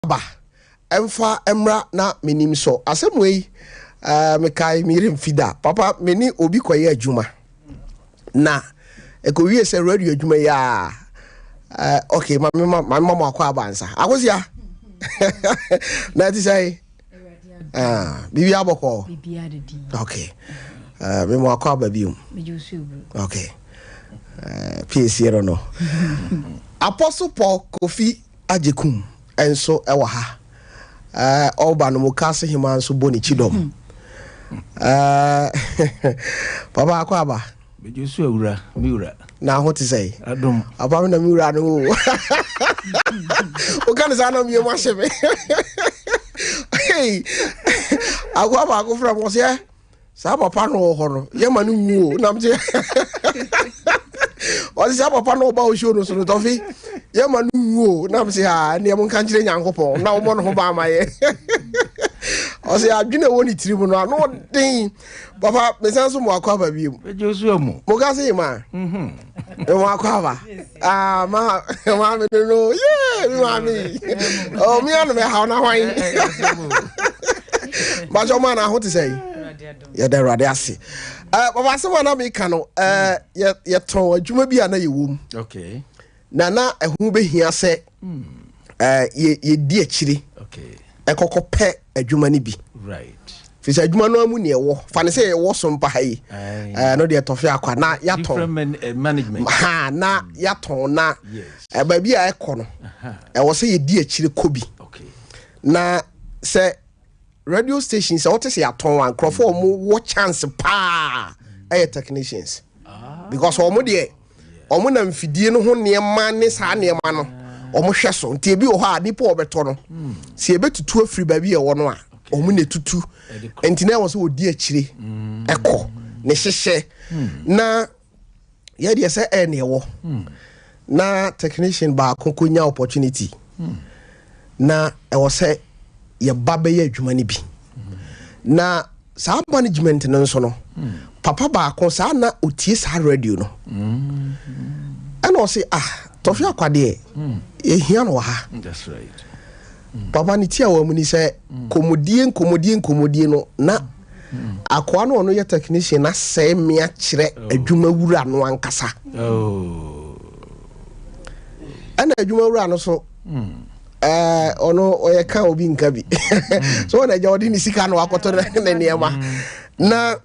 aba ɛmfa mmra na menim sɔ asɛm wei. Mekae meyere mfi da papa me ne obi kɔyɛ adwuma na ɛkɔwie sɛ radio adwuma yi a ok, ma mema ma mo akɔ aba nsa Akosia na ɛte sɛ biribi abɔkɔ. Ok, me mo akɔ aba biom. Ok, piesie no Apostle Paul Kofi Agyekum nso ɛwɔ ha. Ɔba no mu kase hema nso bɔ ne kyidɔm. Papa, akɔ aba. Bɛgye so, awura, me wura. Na ho te sɛ? Adom. Papa, me na me wura no o. Woka ne saa na mmiemu ahyɛ me. Akoa baako frɛ m ɔsɛ saa papa no wɔ hɔ no, yɛma no nwu o. Nam sɛ ɔsɛ saa papa no ɔba wo show no so no, tɔfe yɛma no nwu o. Nam sɛ a ɛneɛ monka nkyerɛ Nyankopɔn na wobɔ no ho ba ama yɛ. Ɔsɛ adwene ɛwɔ ne tiri mu no ano ɔden. Papa, mesan so mo akɔ aba bio. Bɛgye so amu. Mo ka se ma mo akɔ aba. Ah, ma maame no yee, mi maame oh, mi ano mɛ haw na hwan bakyɛ ɔmo ana ho te sɛ? Yɛda Awurade ase. Papa, asɛm a na meka no, yɛtɔn adwuma bi a na yɛwɔ mu na ɛho bɛhia sɛ yɛdi akyire ɛkɔkɔ pɛ adwuma no bi firi sɛ adwuma no amu neɛ ɛwɔ fa ne sɛ yɛwɔ so mpa ha yi no deɛ tɔfe akwa na yɛatɔn ha na yɛatɔn na baabi a ɛkɔ no, ɛwɔ sɛ yɛdi akyire kɔ bi. Na sɛ radio station sɛ wote sɛ yɛatɔn a, nkurɔfoɔ a ɔmo wɔ chance paa ɛyɛ technicians, because ɔmo deɛ, ɔmo na mfidie no ho nneɛma ne saa nneɛma no ɔmo hwɛ so. Nti ebi wɔ hɔ a, nipa a ɔbɛtɔ no, sɛ yɛbɛtutu afiri baabi a ɛwɔ no a, ɔmo na etutu. Nti na ɛwɔ sɛ wɔdi akyire ɛkɔ ne hyehyɛ na yɛdeɛ sɛ ɛyɛ neɛ ɛwɔ na technician baako kɔnya opportunity na ɛwɔ sɛ yɛba bɛyɛ adwuma no bi. Na saa management no nso no, papa baako saa na otie saa radio no, ɛna ɔse, "Ah, tɔfe akwadeɛ yɛhia no wɔ ha." That's right. Papa ne ti a wɔ mu ni sɛ nkɔmmɔdie nkɔmmɔdie nkɔmmɔdie no na akoa no ɔno yɛ technician na sɛe mmea kyerɛ adwuma wura no ankasa. Ɛna adwuma wura no so ɔno ɔyɛ ka obi nka bi so, ɔna agya ɔde ne sika no akɔtɔ ne nneɛma na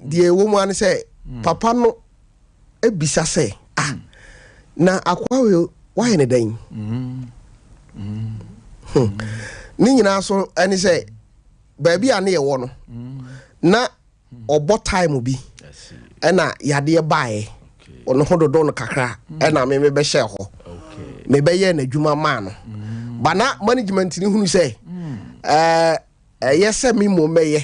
deɛ ɛwɔ mu ano sɛ papa no ebisa sɛ, "Ah, na akoa wei wayɛ ne dɛn?" Ne nyinaa so ɛne sɛ baabi a ne yɛwɔ no na ɔbɔ time bi ɛna yadeɛ baeɛ, ɔno ho dodo no kakra, ɛna me mebɛhyɛ hɔ, mebɛyɛ n'adwuma maa no ba na management ni hunu sɛ ɛyɛ sɛ me mmom mɛyɛ.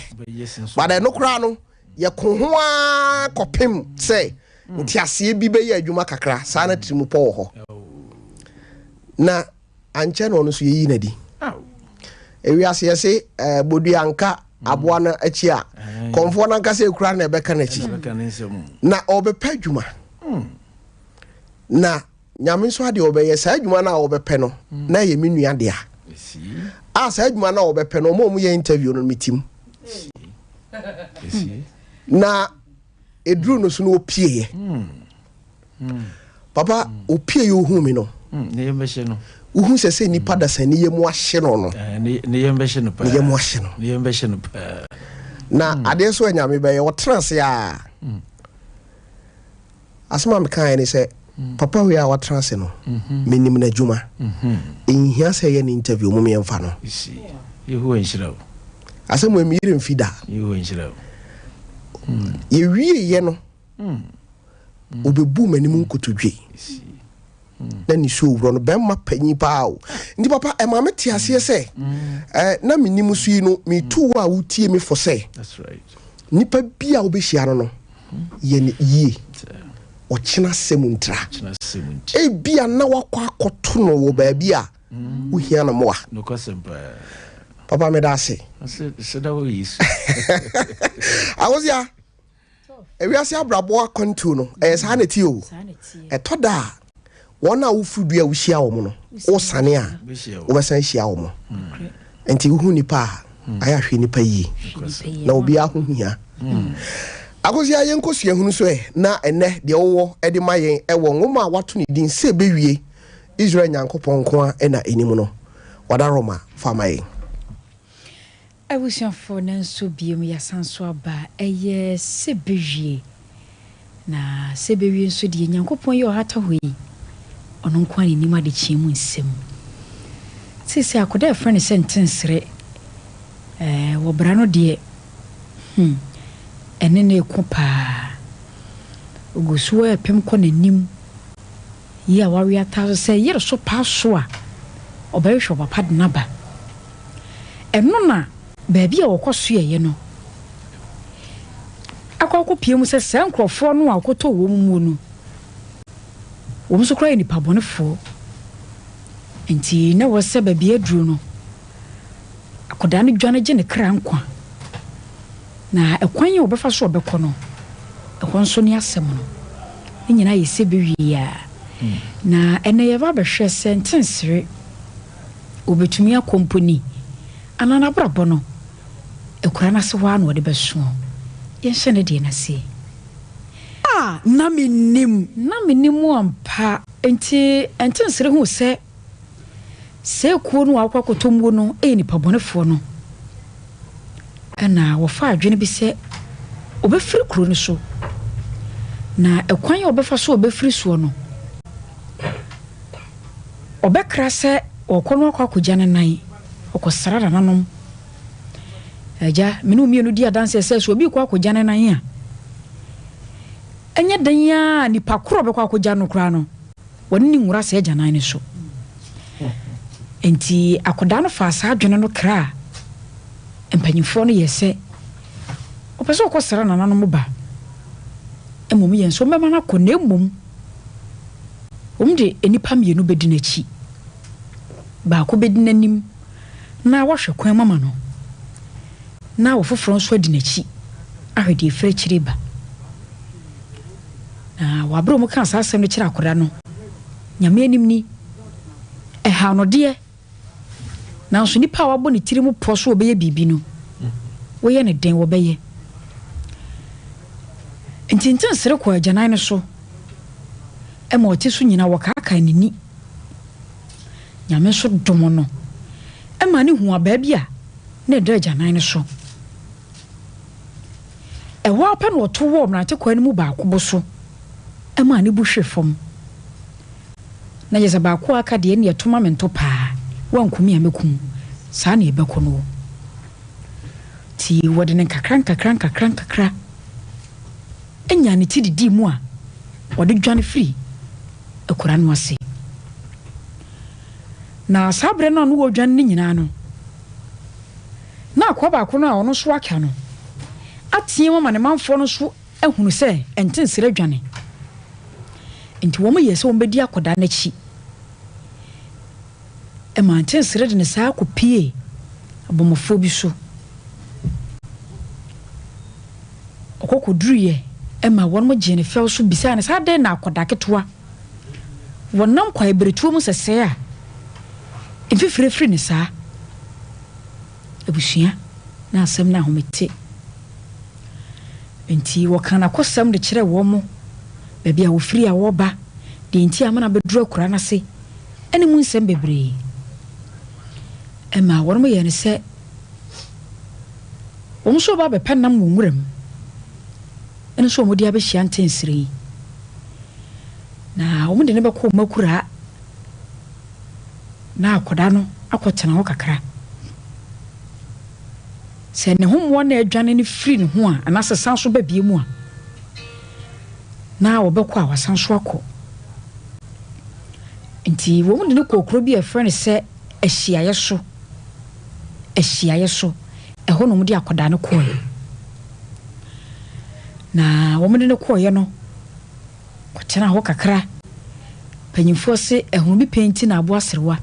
But ɛno koraa no, yɛko ho ara kɔpem sɛ nteaseɛ bi bɛyɛ adwuma kakra saa na tirimu pɔ wɔ hɔ na ankyɛ na ɔno nso yɛyi n'adi. Ewiase yɛse bodua nka aboa no akyi a, kɔnfoɔ no ankasa ekura na ɛbɛka n'akyi na ɔbɛpɛ adwuma. Na Nyame nso adeɛ, ɔbɛyɛ saa adwuma no a ɔbɛpɛ no na ɛyɛ me nua dea a saa adwuma no a ɔbɛpɛ no, ɔmo a ɔmo yɛ interview no metim na eduru no so no, opieɛ. Papa, opie yɛ ohun mi no, wohu sɛ nipa dasa ne yɛ mu ahye no. Ne yɛm bɛhye no. Ne yɛ mu ahye no. Ne yɛm bɛhye no paa. Na adeɛ so anyame bɛyɛ, ɔtena ase a, asɛm a mekaeɛ ne sɛ, papa wei a watena ase no, menim n'adwuma, ɛnhia sɛ ɛyɛ ne interview mu meyɛmfa no. Yehowa nhyira wo. Asɛm wei meyere mfi da. Yehowa nhyira wo. Yɛwieɛ no, obɛbu m'anim nkotodwe na ne suo wurɔ no, bɛrima panyin paa o. Nti papa, ɛma me te aseɛ sɛ na menim so yi no, metu wo a wotie me fo sɛ That's right. nipa bi a wobɛhyia no yɛ ne yie, ɔkyena sɛm ntira. Kyena sɛm nti. Ebia na wakɔ akɔto no wɔ baabi a wohia no mmoa. Nokwasɛm paa. Papa, meda ase. Sɛda wɔ Yesu. Awosia, ewiase abrabɔ akwantuo no, ɛyɛ saa na ti o. Saa na ɛteɛ. Ɛtɔ da a, Wɔn a wofiri dua a wohyia wɔn no, wosane a, wobɛsan ahyia wɔn. Nti wohu nipa a, ayɛ ahwɛ nipa yie. Na obiara ho hia. Akosua, yɛnkɔ suahunu so ɛ, na ɛnnɛ deɛ wowɔ de ma yɛn wɔ nwoma a wɔato ne din Sɛ Ɛbɛwie, Israel Nyankopɔn Nko Ara Na Ɛnim no. Wadaroma, fa ma yɛn. Abusuafoɔ nanso biom yasan so aba ɛyɛ sɛ bɛwie na sɛ bɛwie nso deɛ Nyankopɔn yi ɔhata hɔ yi ɔno nko ara na nim adekyeɛ mu nsɛm. Seesei akoda a yɛfrɛ no sɛ Ntensere ɛɛ wɔ bra no deɛ hmm ɛne no reko paa. Ɔgu so repem kɔ n'anim yi a wawe ataa so sɛ yere so paa so a ɔbɛhwehwɛ ɔpapa de no aba. Ɛno na baabi a wɔkɔsoɛeɛ no akɔ akɔpue mu sɛ saa nkurɔfoɔ no a wɔkɔtɔɔ wɔn muo no, wɔn nso koraa yɛ nnipa bɔnefoɔ. Enti na ɛwɔ sɛ baabi aduro no, akwadaa no dwane gye ne kra nkwa. Na ɛkwan a wɔbɛfa so a ɔbɛkɔ no, ɛhɔ nso ne asɛm no. Ne nyinaa yɛ sɛ bɛwie a. Na ɛnnɛ yɛba abɛhwɛ sɛ ntensere. Obetumi akɔ mpo ni, anaa n'abrabɔ no, akuraa no ase hɔ ara na ɔde bɛso. Yɛnhyɛ ne deɛ no ase. A na mennim. Na mennim ampa. Enti Ɛntensere huu sɛ saa kuo no a wɔakɔ akɔtɔ muo no yɛ nnipa bɔnefoɔ no, ɛnna wɔfaa adwene bi sɛ wɔbɛfiri kuro no so. Na ɛkwan a wɔbɛfa so a wɔbɛfiri soɔ no, Ɔbɛkra sɛ ɔrekɔ no akɔ akɔgya ne nan, ɔkɔsra nananom. Agya, me ne wo mmienu di adanseɛ sɛ, sɛ obi rekɔ akɔgya ne nan a, ɛnyɛ dɛn ara a nipa korɔ a ɔbɛkɔ akɔgya no koraa no, wɔne no nwura saa agyanan no so. Enti akwadaa no faa saa adwene no kraa mpanimfoɔ no yɛ sɛ ɔpɛ sɛ ɔkɔsra nananom ba. Mmom yɛn nso wɔbɛma no akɔ na mmom Wɔde nnipa mmienu bɛdi n'akyi. Baako bɛdi n'anim na wahwɛ kwan mu ama no, na ɔfoforɔ nso adi n'akyi ahwɛ deɛ ɛfiri akyire reba. Na wɔ aberɛ a wɔkaa saa asɛm no kyerɛ akwadaa no, Nyame anim ni, ɛhaw no deɛ, Nanso nipa a wabɔ ne tirim pɔ so ɔbɛyɛ biribi no, woyɛ no dɛn wɔbɛyɛ. Nti Ntensere kɔɔ agyanan no so ma ɔte so nyina wɔkaakae n'ani. Nyame nso dom no ma no huu abaa bi a na ɛda agyanan no so. Ɛhɔ ara pɛ na ɔto wɔɔ mmerantekwaa no mu baako bo so maa ne bo hwee fam. Na kyerɛ sɛ baako a aka deɛ ɛnneɛ to ma me nto paa, woanku me a mɛku wo, saa na ɛbɛkɔ no o. Nti wɔde no nkakra nkakra nkakra nkakra nyaa ne ti didii mu a ɔde dwane firi akura no ase. Na saa berɛ no a na wɔredwane no nyinaa no, na akoa baako no a ɔno nso aka no ateam ama ne manfoɔ no nso ahunu sɛ ɛntensere adwane. Enti wɔyɛɛ sɛ wɔbɛdi akwadaa no akyi. Ɛmaa ntensere de ne saa kɔpuee abɔmmɔfoɔ bi so. Ɔkɔ kɔduruiɛ ma wɔn gyee no fɛw so bisaa no sɛ adɛn na akwadaa ketewa wɔnam kwaebiretuo mu sɛsɛɛ a mfifire firi ne saa. Abusua na asɛm no ahomete. Enti wɔkaa n'akosɛm de kyerɛɛ wɔn, baabi a wɔfiri a wɔreba, deɛ enti a ama no abɛduru akuraa no ase, ne mu nsɛm bebree. Ɛmaa wɔn yɛɛ no sɛ wɔn nso reba abɛpɛ nam wɔ nwuram, ɛno nso wɔde abɛhyia ntɛnsere yi. Na wɔde no bɛkɔ wɔn akuraa na akwadaa no akɔtena hɔ kakra. Sɛ ne ho mmoa no a adwane no firi ne ho a, anaasɛ san so ba bio mu a, na wɔbɛkɔ a wasan so akɔ. Nti wɔn de no kɔɔ kuro bi a ɛfrɛ no sɛ Ahyiaeɛ so. Ahyiaeɛ so. Ɛhɔ na wɔde akwadaa no kɔɔeɛ. Na wɔde no kɔɔeɛ no, Ɔtenaa hɔ kakra. Mpanyimfoɔ se ahunu bi pɛ nti na aboa serewa.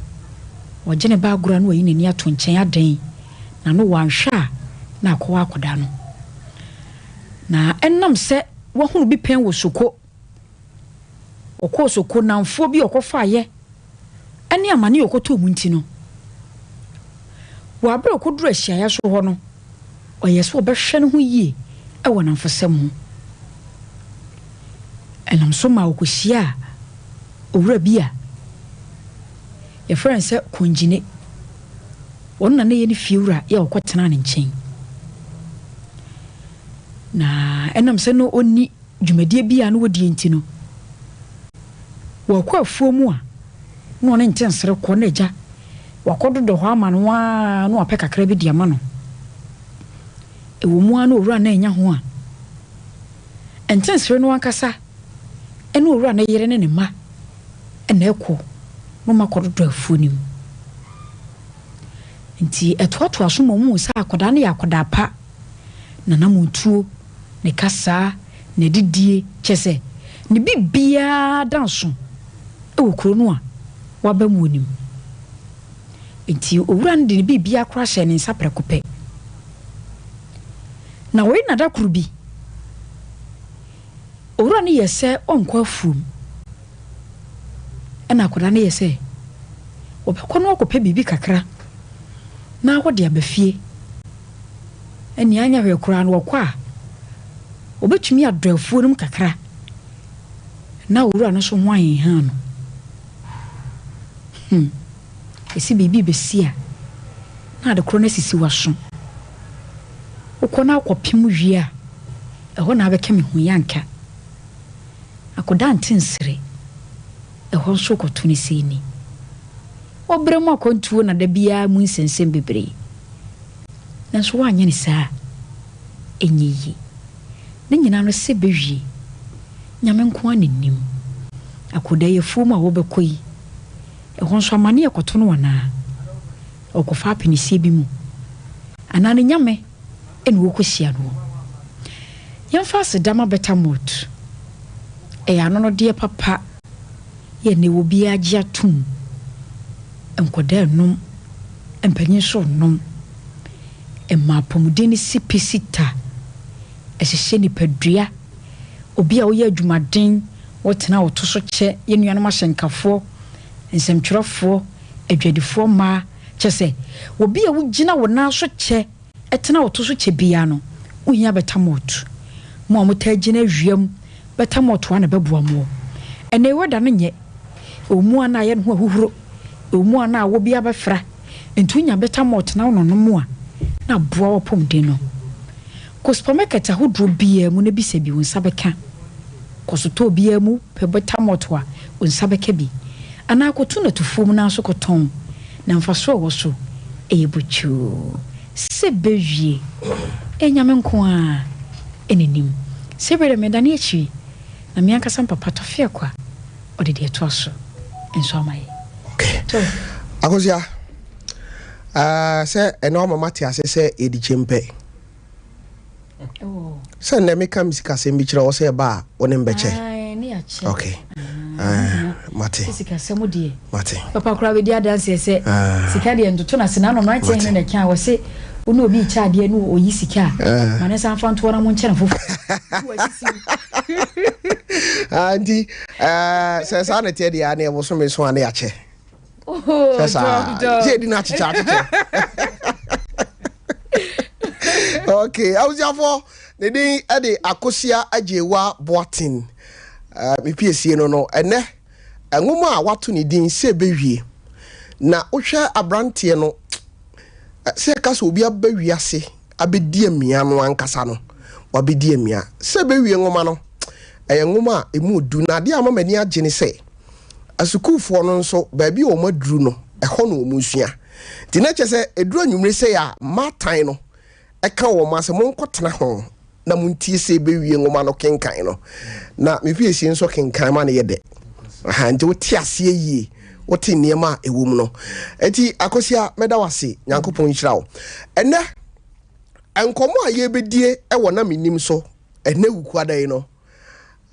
Ɔgye ne ba agorɔ a na wayi n'ani ato nkyɛn adɛn na no wanhwɛ a na akɔwɔ akwadaa no. Na ɛnam sɛ wahunu bi pɛn wɔ Soko. Ɔkɔɔ so nnamfoɔ bi a ɔkɔfaeɛ ne amane a ɔkɔtɔɔ mu nti no, wɔ aberɛ a ɔkɔduruu ahyiaeɛ so hɔ no, ɔyɛɛ sɛ ɔbɛhwɛ ne ho yie wɔ nnamfosɛm ho. Ɛnam so maa ɔkɔhyiaa owura bi a yɛfrɛ no sɛ Kongyine. Ɔno na na ɛyɛ ne fiewura yɛ a ɔkɔtenaa ne nkyɛn. Na ɛnam sɛ na ɔnni dwumadie bi a na wɔdie nti no, wɔkɔ afuo mu a, na ɔne ntensere kɔ na agya wakɔdodɔ hɔ ama no ara na wapɛ kakra bi de ama no. Ɛwɔ mu ara na owura no annya ho a, ntensere no ankasa ne owura no yere ne ne mma na ɛkɔ na wɔakɔdodɔ afuo no mu. Nti ɛtoatoa so ma wɔhu sɛ akwadaa no yɛ akwadaa pa, n'anammɔntuo, ne kasaa, n'adidie, kyerɛ sɛ, ne biribiara da nso wɔ kuro no a waba mu no mu. Enti owura no de ne biribiara koraa hyɛɛ ne nsa prɛko pɛ. Na wei na da koro bi, owura no yɛɛ sɛ ɔnkɔ afuom. Ɛna akwadaa no yɛɛ sɛ ɔbɛkɔ na wakɔpɛ biribi kakra na ɔde aba fie. Ɛnneɛ anyɛ hwee koraa no ɔkɔ a, ɔbɛtumi adɔ afuo no mu kakra na owura no nso ho ahenha no. Hmm. Ɛsɛ biribi rebɛsi a, na ade korɔ no asisi w'aso. Wokɔ na wokɔpem wie a, ɛhɔ na abɛka me hu yi anka. Akɔda nte nsere, ɛhɔ nso wokɔto no sei ni. Ɔbrɛ mu akwantuo na da biara mu nsɛnsɛm bebree. Nanso woanyɛ no saa a, ɛnyɛ yie. Ne nyinaa no sɛ bɛwie, Nyame nko ara na nim. Akɔda yi afuom a wobɛkɔ yi, ɛhɔ nso amaneɛ kɔto no anaa? Ɔkɔfa apinisie bi mu anaa ne Nyame na ɔkɔhyia noɔ? Yɛmfa aseda ma Betamot, ɛyɛ anonodeɛ papa yɛ nnɛ obiara gye atom, nkwadaa nnom, mpanyin nso nnom. Ɛma apɔmuden no si pi si ta, ɛhyehyɛ nipadua. Obi a woyɛ adwumaden, wotena a woto so kyɛ yɛn nuanom ahyɛnkafoɔ, nsɛmtwerɛfoɔ, adwadifoɔ mmaa, kyerɛ sɛ, obi a wogyina wo nan so kyɛ tena a ɔto so kyɛ biara no, wohia bɛtamɔt. Mo a motaa gyina awia mu, bɛtamɔt a na ɛbɛboa mo. Ɛnnɛ yi wɛda no nyɛ. Ɛwɔ mu a na ayɛ ne ho ahuhuro, ɛwɔ mu a na awɔ bi abɛfra, nti wonya bɛtamɔt na wononom a, na aboa w'apɔmuden no. Kɔ supamaket ahodoɔ biara mu na bisa bi, wo nsa bɛka. Kɔ sotɔɔ biara mu pɛ bɛtamɔt a, wo nsa bɛka bi. Anaa kɔto no atufuo mu na nso kɔtɔn, na mfasoɔ a ɛwɔ so yɛ bukyuu. Sɛ bɛwie, ɛyɛ Nyame nko ara na nim. Sɛ berɛ medane akyiri na me ankasa me papa Tɔfeɛ kwa, ɔde deɛ ɛtoa so nso ama yɛ. Okay. To. Akosua, uh, sɛ ɛnɛ wama mate ase sɛ yɛdi kyempɛ. Sɛ nnɛ meka me sikasɛm bi kyerɛ wo sɛ ɛba a wo ne mbɛkyɛ. Ok. Ah, mate. Sikasɛm deɛ. Mate. Papa koraa bɛdi adanseɛ sɛ ah. sika deɛ ntoto no ase na ano mmeranteɛ hene na ɛka wɔ se wo ne obi rekyɛ adeɛ ne ɔyi sika a ah. ma ne nsa mfa ntoɔ na mo nkyɛ no foforɔ. Ah, nti eh, sɛ saa na ɛteɛ deɛ a ne ɛbosome so a ne yɛakyɛ. sɛ saa sɛ ɛdi no akyekyɛ akyekyɛ ok abusuafoɔ ne din de Akosia Agyewa Boaten uh, me piesie no no ɛnɛ nwoma a wato ne din sɛ bɛwie na wohwɛ aberanteɛ no sɛ ɛka sɛ obi aba wiase abɛdi amia no ankasa no wabɛdi amia sɛ bɛwie nwoma no ɛyɛ nwoma a ɛmu du na adeɛ ama m'ani agye ne sɛ Asukuufoɔ no nso, baabi a wɔn aduru no, ɛhɔ na wɔn resua. Nti na kyerɛ sɛ, ɛduru anwummere sei a, mmaatan no ka wɔn asɛ, monkɔtena ho na montie sɛ ɛbɛwie nwoma no kenkan no. Na me piesie nso kenkan ma no yɛ dɛ. Aha, nti wote aseɛ yie, wote nneɛma a ɛwɔ mu no. Nti Akosua, mɛda wo ase, Nyankopɔn nhyira wo. Ɛnɛ, nkɔmmɔ a yɛrebɛdie wɔ Na Mennim so, ɛnɛ Wukuada yi no,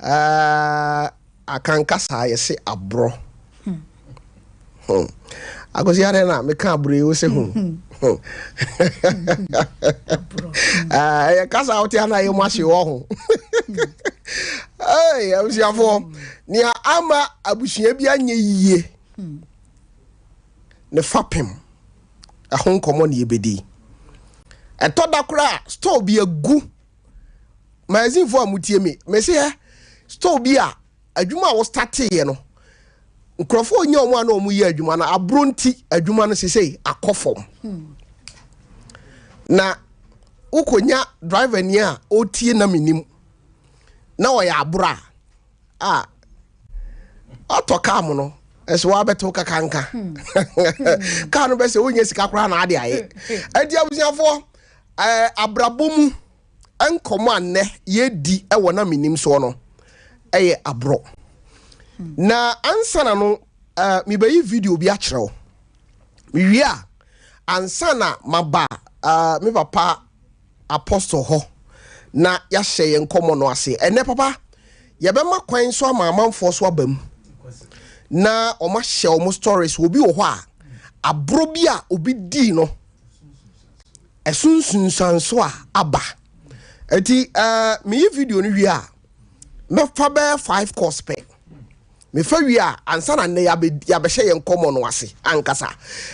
ɛɛ, Akan kasa yɛse aborɔ. Hmm. Akosi adɛn na meka aborɔ yi wo se ho. Hmm. Ah, ɛyɛ kasa a wote ana yɛ mu ahye wɔ ho. Hey, abusuafoɔ, nea ama abusua bi anyɛ yie ne fapem ɛho nkɔmmɔ ne yɛbɛdi. Ɛtɔ da koraa store bi agu. Magazinefoɔ a motie me, mese hɛ, store bi a adwuma a wɔstarteeɛ no, nkurɔfoɔ nyɛ wɔn a na wɔn yɛ adwuma no, aburo nti adwuma no sesei akɔ fam. Na wokɔnya driver ni a ɔtie na menim na ɔyɛ aboro a a ɔtɔ kaa mu no ɛsɛ wabɛto kakanka hmm. kaa no bɛsɛ wonyɛ sika koraa na ade ayɛ ɛnti abusuafoɔ ɛɛ abrabɔ mu nkɔmɔ a nnɛ yɛdi ɛwɔ na menim soɔ no ɛyɛ aborɔ hmm. na ansa na no ɛɛ mebɛyi video bi akyerɛ wo mewie a ansa na maba ɛɛ me papa Apostle hɔ na yɛahyɛ yɛn nkɔmmɔ no ase. Ɛnnɛ, papa, yɛbɛma kwan nso ama amanfoɔ so aba mu na wɔahyɛ wɔn stories. Obi wɔ hɔ a, aborɔ bi a obi dii no, ɛso nsunsuanso a aba. Enti, uh, meyi video no wie a, mɛfa bɛyɛ five course pɛ. Mefa wie a, ansa na nnɛ yɛabɛhyɛ yɛn nkɔmmɔ no ase ankasa.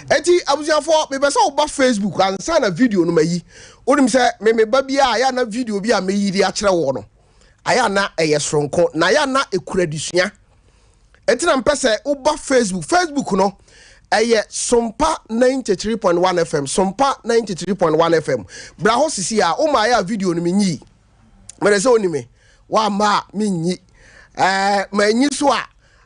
Enti abusuafoɔ, mepɛ sɛ woba Facebook ansa na video no mayi. Wonim sɛ me meba bi a, ayɛ a na video bi a meyi de akyerɛ woɔ no, ayɛ a na ɛyɛ soronko, na ayɛ a na ɛkura adesua. Enti na mepɛ sɛ woba Facebook. Facebook no, ɛyɛ Sompa 93.1 FM, Sompa 93.1 FM. Bra hɔ sisi a, woma ayɛ a video no menyii. Mede sɛ woni me, woamma a menyi. Ɛɛ manyi so a,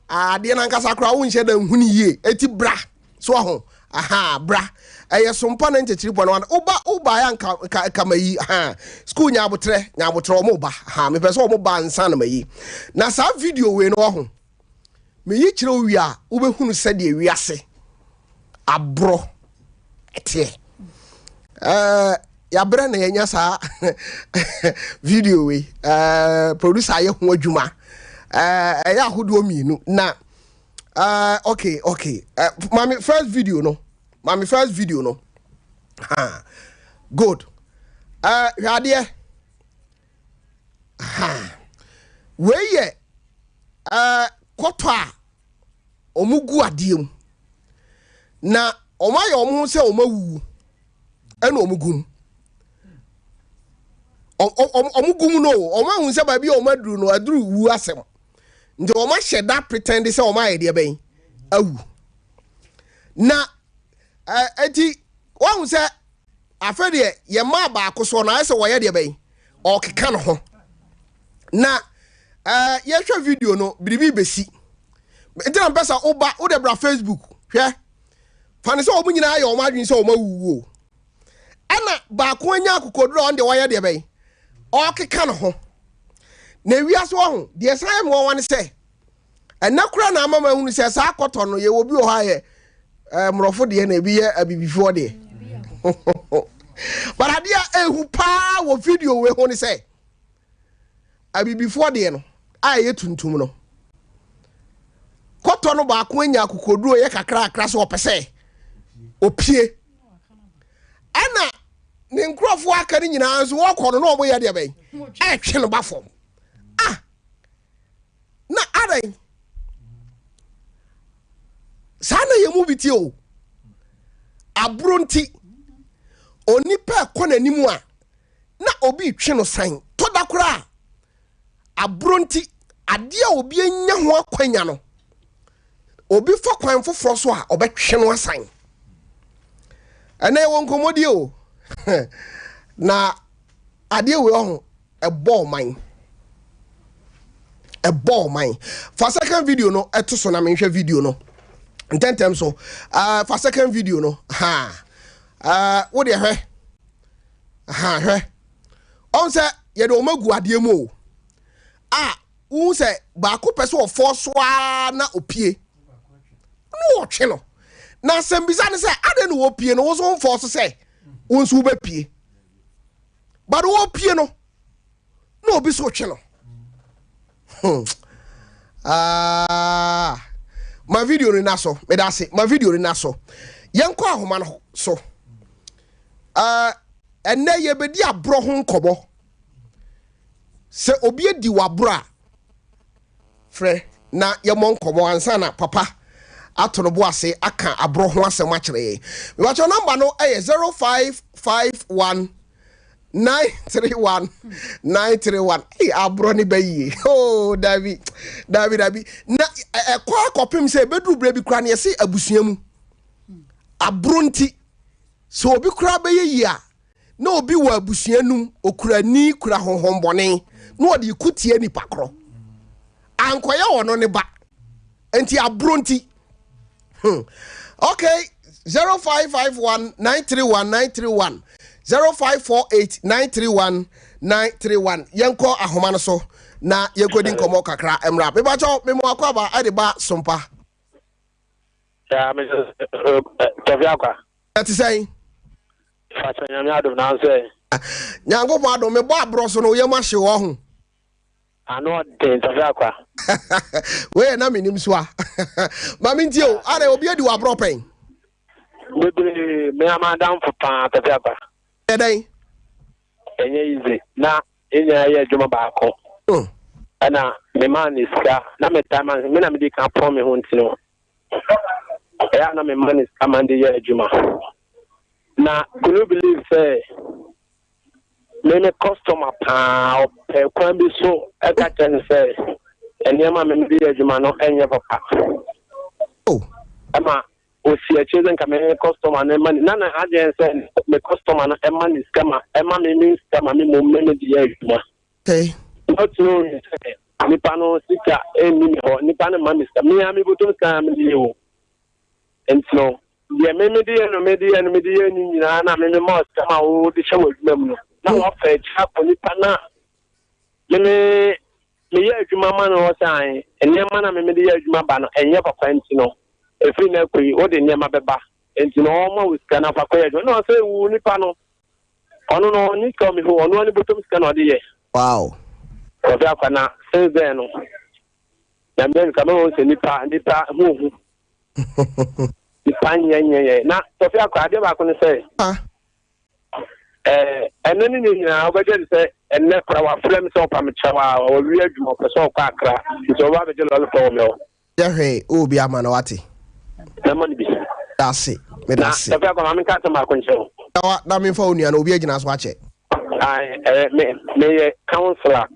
adeɛ no ankasa koraa wonhyɛ da nhu no yie. Eti bra, so aho, aha, bra. Ɛyɛ sompa ne nkyekyere bɔ no wana. Woba, woba ya nka, nka, nka mayi, aha. School nya abotrɛ, nya abotrɛ, wɔn ba, aha. Mepɛ sɛ wɔn ba ansa na mayi. Na saa video wei no ɔho. Meyi kyerɛ wo wie a, wobɛhunu sɛdeɛ wiase aborɔ teɛ. Ɛɛ yɛabrɛ na yɛanya saa video wei. Ɛɛ producer ayɛ ho adwuma. Ɛɛ ɛyɛ ahodoɔ mmienu na ɛɛ okay okay. Ɛɛ maame first video no, maame first video no. Ha good. Ɛɛ hwɛ adeɛ. Ha wei yɛ ɛɛ kɔtɔ a wɔgu adeɛ mu na wɔayɛ wɔn ho sɛ wɔn awuwu ɛna wɔn gu mu wɔn gu mu no wɔn ahu sɛ baabi a wɔn aduru no aduru wu asɛm nti wɔn ahyɛ da pretend sɛ wɔn ayɛ deɛ bɛn awu na ɛɛ eti wɔn ahu sɛ afɛ deɛ yɛ mmaa baako soɔ na ayɛ sɛ wɔyɛ deɛ bɛn ɔkeka ne ho na ɛɛ yɛhwɛ video no biribi bɛsi nti na mpɛ sɛ woba wode bra facebook hwɛ fa ne sɛ wɔn nyinaa yɛ wɔn adwene sɛ wɔn awuwu o ɛna baako anya akokoduro a ɔno deɛ wɔyɛ deɛ bɛn ɔkeka ne ho na ewiase wɔ ho deɛ san yɛ mmoawa ne sɛ ɛnɛ koraa na ama ma ehunu sɛ saa kɔtɔ no yɛwɔ bi wɔ hɔ a yɛ ɛɛ mmorɔfo deɛ na ebi yɛ abibifoɔ deɛ but adeɛ a ehu paa wɔ video wei ho ne sɛ Abibifoɔ deɛ no a ɛyɛ tuntum no, kɔtɔ no baako anya akokoduro yɛ kakrakra sɛ ɔpɛ sɛ opie. Ɛna ne nkurɔfoɔ aka no nyinaa nso wɔkɔ no na wɔyɛ deɛ bɛn ɛtwe no ba fam. Ah, na adɛn saa na yɛn mu bi tie o. Aburo nti onipa ɛkɔ n'anim a na obi retwe no san. Tɔ da koraa a, aboro nti, adeɛ a obi anya ho akwanya no, obi fa kwan foforɔ so a, ɔbɛtwe no asan. Ɛnɛ yɛwɔ nkɔmmɔdie o. Na adeɛ wei ɔho, ɛbɔ ɔman. Ɛbɔ ɔman. Fa second video no ɛto so na menhwɛ video no. Ntɛntɛm so. Uh, fa second video no. Ha. Uh, wo deɛ hwɛ. Aha, hwɛ. Ɔn sɛ yɛde wɔn agu adeɛ mu o. A, wohu sɛ baako pɛ sɛ ɔfɔ so ara na opie. Na ɔtwe no. Na asɛmbisa ne sɛ, adɛn na wɔpie no, wo nso womfɔ so sɛ wo nso wobɛpie. But wɔpie no, na obi so twe no. Hmm. Ah, ma video no na so. Meda ase. Ma video no na so. Yɛnkɔ ahoma no so. Ah, ɛnɛ yɛbɛdi aborɔ ho nkɔmmɔ. Sɛ obi adi w'aborɔ a, Frɛ na yɛmmɔ nkɔmmɔ ansa na papa ato no bo ase aka aborɔ ho asɛm akyerɛ yɛn. Mebakyɛw namba no yɛ 0551 931 931. Ei, aborɔ ne ba yie. Oh, dabi, dabi, dabi. Na ɛkɔ akɔpem sɛ ɛbɛduru berɛ bi koraa no yɛse abusua mu. Aborɔ nti, sɛ obi koraa bɛyɛ yie a, na obi wɔ abusua no mu, okura ni, kura honhommɔne, na ɔde reko tia nipa korɔ. Ankɔyɛ ɔno ne ba. Nti aboro nti. Hmm. Okay, 0551 931 931 0548 931 931. Yɛnkɔ ahoma no so na yɛnkɔdi nkɔmmɔ kakra mmra. Mebakyɛw, mema wakɔ aba ɛde ba sompa. Ya me Tɔfi akwa. Ɛte sɛn? Fakyɛ nyame adom nanso ɛ. Nyankopɔn adom mebɔ aborɔ so no woyam ahye wɔ ho. Ano ɔden Tɔfi akwa. Wei yɛ na menim so a. Ma mentie o, adɛ obi adi wɔ aborɔ pɛn? Bebree, me ama adamfo paa Tɔfi akwa. Yɛ dɛn? Ɛnyɛ easy na yɛn nyinaa yɛ adwuma baako. Ɛna memaa no sika na metaa ma me na medi kan pɔn me ho nti no ɛyɛ a na mema no sika ma de yɛ adwuma. Na could you believe sɛ me me customer paa ɔpɛ kwan bi so ɛka kyerɛ no sɛ nneɛma a me mede yɛ adwuma no ɛnyɛ papa. Ɛma Osi akyire sɛ nka me customer no ma ne na na adwene sɛ me customer no ɛma ne sika ma ɛma me me sika ma me mmom me me de yɛ adwuma. Okay. Not knowing sɛ nipa no sika ɛnni me hɔ, nipa no mma me sika, me ara me bɔtɔm sika na me de yɛ o. Nti no deɛ me me de yɛ no me de yɛ no me de yɛ ne nyinaa na me me ma sika ma wo de hyɛ wɔ adwuma mu no na wafa akyire akɔ nipa no a me me meyɛ adwuma ma no hɔ sɛ ae, nneɛma no a me mede yɛ adwuma ba no, ɛnyɛ papa nti no, ɛfiri nnɛ rekɔ yi, wode nneɛma bɛba, nti no ɔmma wo sika na fa kɔyɛ adwuma. Ɛna ɔsɛ wo nipa no, ɔno no ɔnye sika wɔ me hɔ, ɔno ara ne bɔtɔm sika na ɔde yɛ. Wow. Kɔfi akwa na since then no, Nyame anka mɛhu sɛ nipa, nipa ho hu. Nipa nyɛ nyɛ yɛ. Na Kɔfi akwa adeɛ baako ne sɛ, Ah. Ɛɛ, ɛnnɛ ne ne nyinaa wobɛgye adi sɛ ɛnnɛ koraa wafrɛ me sɛ ɔpa me kyɛw a ɔwie adwuma ɔpɛ sɛ ɔkɔ Accra nti ɔbɛba abɛgye lɔre fɛ wɔ me hɔ. Yɛ hwee wowɔ bi ama no wate. Mɛma no bi. Dase, meda Na ase. Tɔfi Akwa ma menka asɛm baako nkyerɛ wo. Dawa na memfa wo nua no obi agyina so akyɛ. Ae, ɛɛ, me, meyɛ councillor,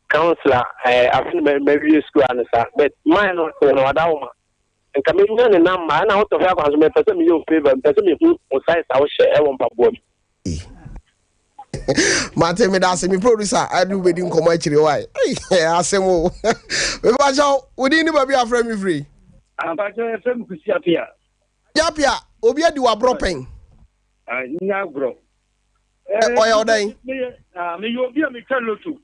councillor, ɛɛ, afe no mawie sukuu ano saa, but man no, no wada wo ma. Nka menya ne number ɛna wo tɔfe akwan so mepɛ sɛ meyɛ wo favour mepɛ sɛ mehu wo size a wohyɛ ɛwɔ mpaboa mu. Mate meda ase me producer ɛne wobɛdi nkɔmmɔ akyire wae asɛm o mepakyɛw wo din ne baabi afrɛ me firi. Ampakyɛw yɛfrɛ me Kwesi Apia. Apia obi adi waborɔ pɛn. Nya agorɔ. Ɔyɛ ɔdɛn? Meyɛ obi a metwa loto.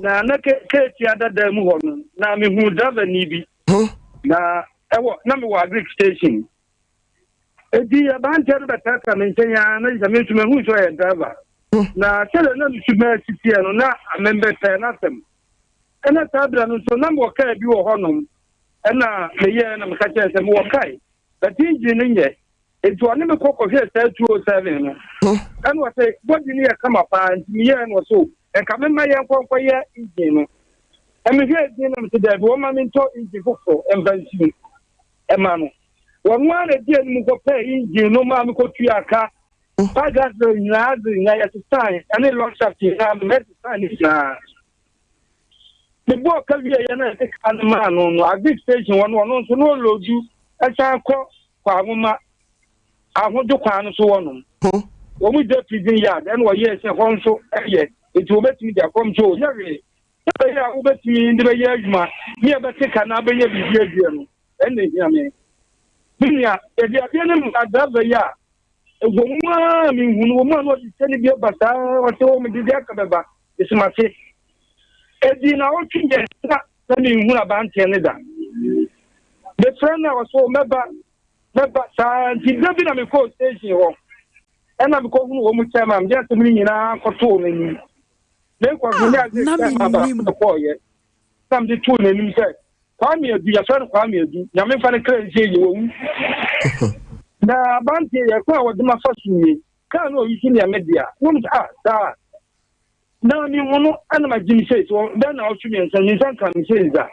Na na keetia dada mu hɔ no, na mehu driverni bi. Na ɛwɔ na mewɔ agric station. Eti aberanteɛ no bɛtratra me nkyɛn ara na sɛ me nso mehu sɛ ɔyɛ driver. Na sɛdeɛ na me suban si teɛ no, na mebɛpɛɛ n'asɛm. Ɛna saa berɛ no nso na mewɔ kaa bi wɔ hɔnom. Ɛna meyɛɛ na meka kyerɛɛ sɛ mewɔ kae, but engine no nyɛ. Enti ɔne me kɔ kɔhwɛɛ saa 207 no. Ɛna ɔsɛ body no yɛ kama paa nti meyɛɛ no ɔsɛ o nka mema yɛnkɔ nkɔyɛ engine no. Ɛmehwɛɛ engine no mese daabi wɔma mentɔ engine foforɔ ɛmfa nsi mu ɛma no. Wɔn ara na ɛdi anim kɔpɛɛ engine no maa mekɔtua ka. Pagas nyinaa dze nyinaa yɛsesae ɛne long shaft nyinaa mɛsesae ne nyinaa. Mebɔɔ ka wieeɛ na yɛde kaa no maa no no agric station hɔ no ɔno nso na ɔloodu ɛsan kɔ Kwahoma ahodwo kwan no so hɔnom. Wɔn gya prison yard ɛna ɔyɛɛ sɛ hɔ nso ɛyɛ nti wɔbɛtumi de akɔm so yɛ hwee sɛ bɛyɛ a wobɛtumi de bɛyɛ adwuma ne ɛbɛte ka na abɛnya biribi adua no ɛna ehia me. Me nua yɛde adeɛ no ma driver yi a ɛwɔ mu a menhu no wɔ mu a na ɔde sika no bi aba saa ɔsɛ wɔ mede de aka bɛba esimase ɛdi na ɔtwe mmiɛnsa na menhunu aberanteɛ no da. Mefrɛ no a ɔsɛ mɛba mɛba saa nti da bi na mekɔɔ station hɔ ɛna mekɔhunu wɔn mu chairman mede asɛm no nyinaa kɔtoo n'anim. Mekɔ so ne ade na chairman baako mennim. na kɔɔyɛ na mede too n'anim sɛ Kwame Adu yɛfrɛ no Kwame Adu Nyame mfa ne kra nsie yie wawu. Na aberanteɛ yɛ kwan a wɔde ma fa so nie kaa no ɔyi so nea me dea na wɔn sɛ ah saa na mehu no ɛna magye me sei so bɛn na ɔtwe mmiɛnsa me nsa nka me sei nsa.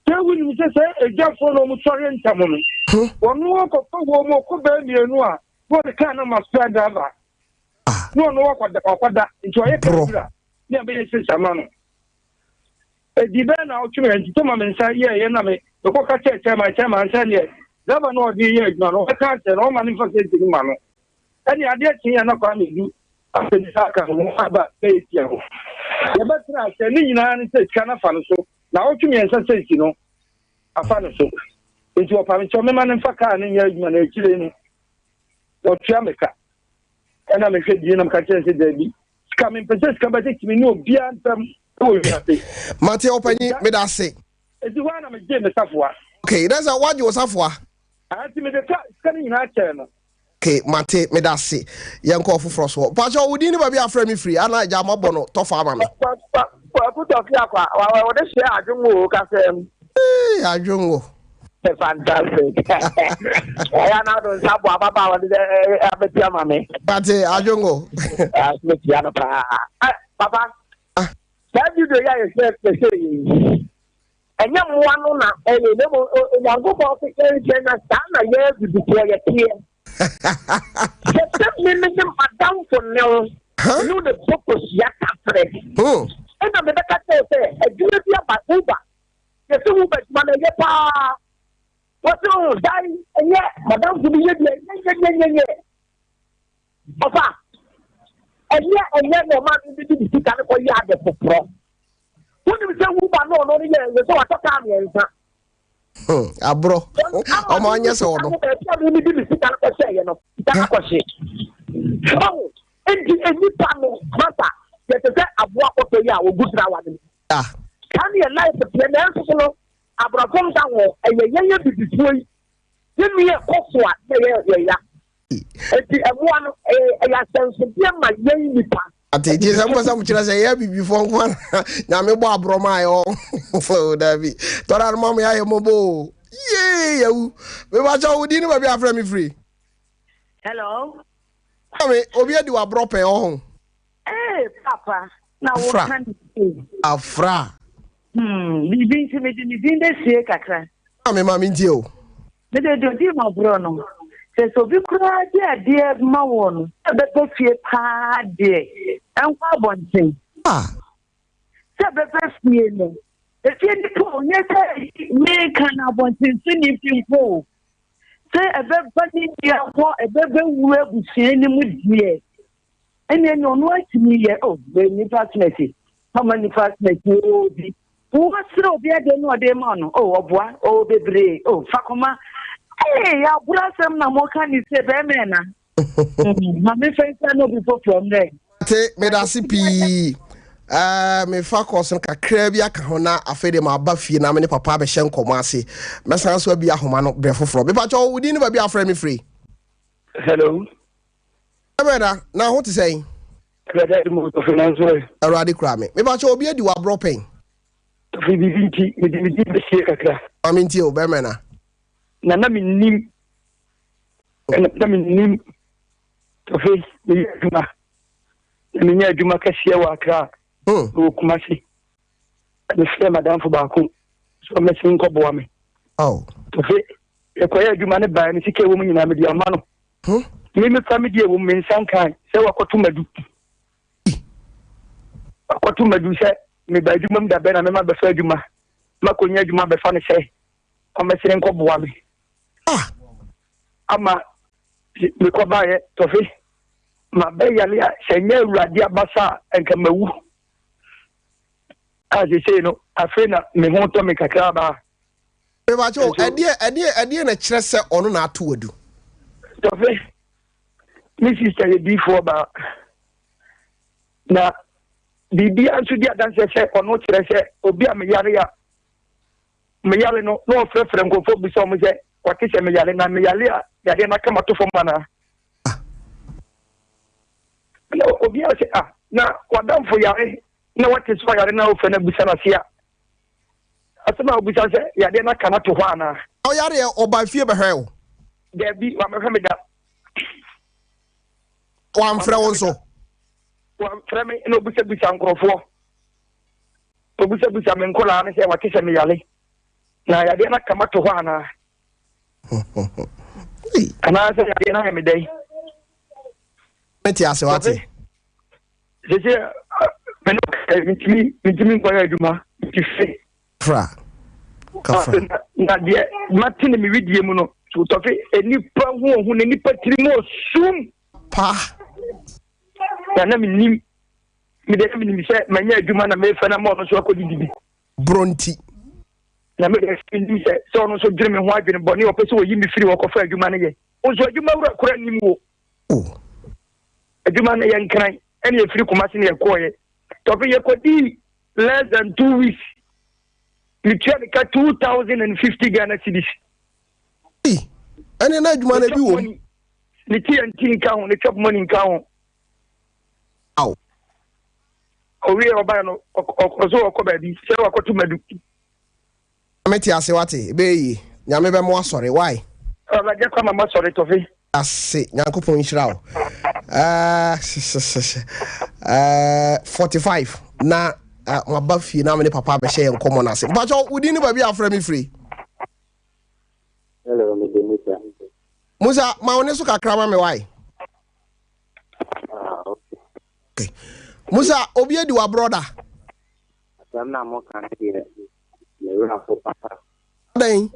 Sɛ wonim sɛ sɛ agyafoɔ na wɔn sɔre ntam no, wɔn akɔfa wɔn mu ɔkɔ bɛɛ mmienu a, na wɔde kaa no ma spare driver. Na ɔno wakɔda wakɔda nti ɔyɛ kaa wura ne abɛyɛ sɛ sama no. Edi bɛɛ na ɔtwe me nti tɔma me nsa yɛɛyɛ na me mekɔ ka kyerɛ chairman chairman sɛ neɛ driver no ɔde yɛ adwuma no ɔbɛka akyerɛ no ɔma no mfa sɛ nti no ma no. Ɛne adeɛ kye yɛ na kwame du afei ne aka ho aba bɛyɛ tia hɔ. Yɛbɛtena sɛ ne nyinaa ne sɛ sika no afa no so. Naawɔtwe mmiɛnsa seesi no, afa no so. Enti wɔpa me kyɛw mema no mfa kaa no nyɛ adwuma na akyire no, wɔtua me ka. Ɛna mehwɛ die na meka kyerɛ no sɛ daabi, sika mempɛ sɛ sika bɛtete me ne obiara ntam wɔ wiase. Mate ɔpanyin, meda ase. Enti hɔ ara na megyee me safoa. Okay, na sɛ woagye wo safoa? Aane, nti mede ka sika no nyinaa kyɛɛ no. Ok mate meda ase yɛnkɔ ɔfoforɔ soɔ mpakyɛ wo din ne baabi afrɛ me firi ana agya mabɔ no tɔfa ama me. Kwaku Tɔfi Akwa wɔde hyɛ adwongo o kasa mu. Ee adwongo. Fantastic. Ɛyɛ na do nsa bɔ ababaawa de abɛti ama me. Mate adwongo. Metia no paa. Papa. Saa video yi a yɛhwɛ yɛhwɛ yi. Ɛnyɛ mmoa no na ɛyɛ, na mmom Onyankopɔn se yɛnhwɛ na saa na yɛn abibifoɔ yɛteɛ. Hwɛ sɛ me me ne m'adamfo ne wo, me ne wo na ɛbɔ kosua kaprɛ. Ɛna mebɛka kyerɛ wo sɛ adwuma bi aba, Uber. Yɛse Uber adwuma no ɛyɛ paa. Wɔse oh, dae, ɛnyɛ, m'adamfo bi yɛ bi a, ɛnyɛ, nyɛ, nyɛ, nyɛ. Ɔfa, ɛnyɛ, ɛnyɛ na ɔma me de me sika no kɔyɛ ade foforɔ. Wonim sɛ Uber no ɔno no yɛ yɛ sɛ watɔ kaa mmiɛnsa. Hmm, aborɔ. Ɔmo anyɛ sɛ ɔno. Baabi a mimi de me sika no kɔhyɛ yɛ no, sika no akɔhye. Ɔho, nti nnipa no, masa, yɛte sɛ aboa kɔtɔ yi a wɔgu trawa no mu. Ah. Saa ne yɛ life teɛ, nanso so no, aborɔfo nka ho, ɛyɛ yɛn yɛ bibifoɔ yi, yɛn ni yɛ kɔ so a, na yɛ yɛ ya. Enti mmoa no, ɛyɛ ahyɛnsodeɛ ma yɛn nnipa. Ate nti sɛ mpɛ sɛ mokyerɛ sɛ yɛ abibifoɔ nko ana nyame bɔ aborɔ ma ayɛ hɔ daabi tɔra no ma mo yɛayɛ mmɔbɔ o yee yawu mebakyɛ wo din ne baabi afrɛ me firi. Hello. Maame obi adi w'aborɔ pɛn ɔho. Ee papa na woka ne sei. Afra. Hmm, biribi nti mede me din bɛsie kakra. Maame ma mentie o. Me deɛ deɛ ɔdii m'aborɔ no, sɛ sɛ obi koraa de adeɛ ma woɔ no, sɛ ɛbɛba fie paa deɛ, ɛnkɔ abɔnten. Sɛ ɛbɛba fie no, efie nipa o, nyɛ sɛ meka no abɔnten so nipa mpo o, sɛ ɛbɛba ne nua hɔ, ɛbɛba wura abusua no mu deɛ, ɛnneɛ nea ɔno atumi yɛ, oh, nipa asomasi, mama nipa asomasi o bi. Wɔsrɛ obi adeɛ na ɔde ma no, oh, ɔboa, oh, bebree, oh, fa kɔma. Ee, aboro asɛm na moka ne se bɛrima ɛna. Ma me fɛ nsa na obi foforɔ mmerɛ. Te, meda ase pii. Uh, mefa kɔɔso no kakraa bi aka ho na afei de maba fie na me ne papa abɛhyɛ nkɔmmɔ ase. Mɛsan so abi ahoma no berɛ foforɔ. Mepakyɛ wo din ne baabi afrɛ me firi. Hello. Ɛbɛda, na ho te sɛn? Awurade adom o, Tɔfe nanso ɛ. Awurade kura me. Mepa kyɛw obi adi w'aborɔ pɛn? Tɔfe biribi nti mede me din bɛsie kakra. Ma me ntie o, bɛrima na. Na na mennim, ɛna na mennim. Tɔfe meyɛ adwuma, na menya adwuma kɛseɛ wɔ Accra, hmm. mewɔ Kumasi. Mefrɛ madamfo baako sɛ ɔmmɛsen nkɔboa me. Oh. Tɔfe Mekɔyɛɛ adwuma no baeɛ no, sika a ɛwɔ mu nyinaa mede ama no. Me mefa me deɛ ɛwɔ mu, me nsa nkae sɛ wakɔto madu. Wakɔto madu sɛ meba adwuma mu da bɛn na mema bɛfa adwuma. Makɔnya adwuma bɛfa no sɛ ɔmmɛsene nkɔboa me. Ah! Ama mekɔbaeɛ tɔfe mabɛyale a sɛ nyɛ Awurade abasa a nka mawu. A seesei no afei na me ho tɔ me kakra baa. Mepakyɛ o, ɛdeɛ ɛdeɛ ɛdeɛ na ɛkyerɛ sɛ ɔno na ato adu? Tɔfe, me sista yɛ diifoɔ baa. Na biribiara nso di adanseɛ sɛ ɔno kyerɛ sɛ obi a meyare a meyare no na ɔfrɛfrɛ nkurɔfoɔ bisa wɔn sɛ wɔte sɛ meyare na meyare a yadeɛ no aka mato fam anaa? Na obiara sɛ ah na wadamfo yare na wate sɛ ɔyare na wofrɛ no abisa no ase a Asɛm a wobisa sɛ, Yadeɛ no aka no ato hɔ anaa? Ɔyareɛ, ɔbaa fie bɛhwɛɛ wo? Dabi, wammɛhwɛ me da. Wamfrɛ wo nso? Wamfrɛ me, na obisabisa nkurɔfoɔ. Obisabisa me nkwadaa no sɛ wate sɛ meyare. Na yadeɛ no aka mato hɔ anaa? Anaasɛ yadeɛ no ayɛ me dɛn? Mete ase wate. Sese mene mentumi mentumi nkɔyɛ adwuma nti fe. Fra. Kafra. Na deɛ mate ne me widie mu no tɔfe nnipa ho ohu na nnipa tiri mu osum. Pa. Na na menim mede na menim sɛ manya adwuma na mefa na ma ɔno nso akɔdidi bi. Borɔ nti. Na me deɛ menim sɛ sɛ ɔno nso dwene me ho adwene bɔne ɔpɛ sɛ ɔyi me firi hɔ kɔfa adwuma no yɛ. Wo nso adwuma wura kora nnim wo. Oh. Adwuma no yɛ nkran ɛne yɛfiri Kumasi ne yɛkɔɔyɛ. Tɔfe yɛkɔdii less than 2 weeks. Metua ne ka 2,050 Ghana cedis. Ɛne na adwuma no bi wɔ mu. Ne TNT nka ho, ne chop money nka ho. Aw. Owie ɔbae no ɔsɛ ɔkɔ baabi sɛ wakɔto madu. Mete ase wate, ɛbɛyɛ yie. Nyame bɛmo asɔre, why? Ɔbɛgye kwa ma masɔre tɔfe. Ase, Nyankopɔn nhyira wo. 45 na maba fie na mene papa abɛhyɛ yɛn nkɔmmɔ no ase. Mpakyɛ wo din ne baabi a afrɛ me firi? Hello, mede Musa. Musa, ma wo ne so kakra ma me why? Ah, okay. Okay. Musa, obi adi wa brother. Asɛm na moka no deɛ, me werɛ ho papa. Adɛn?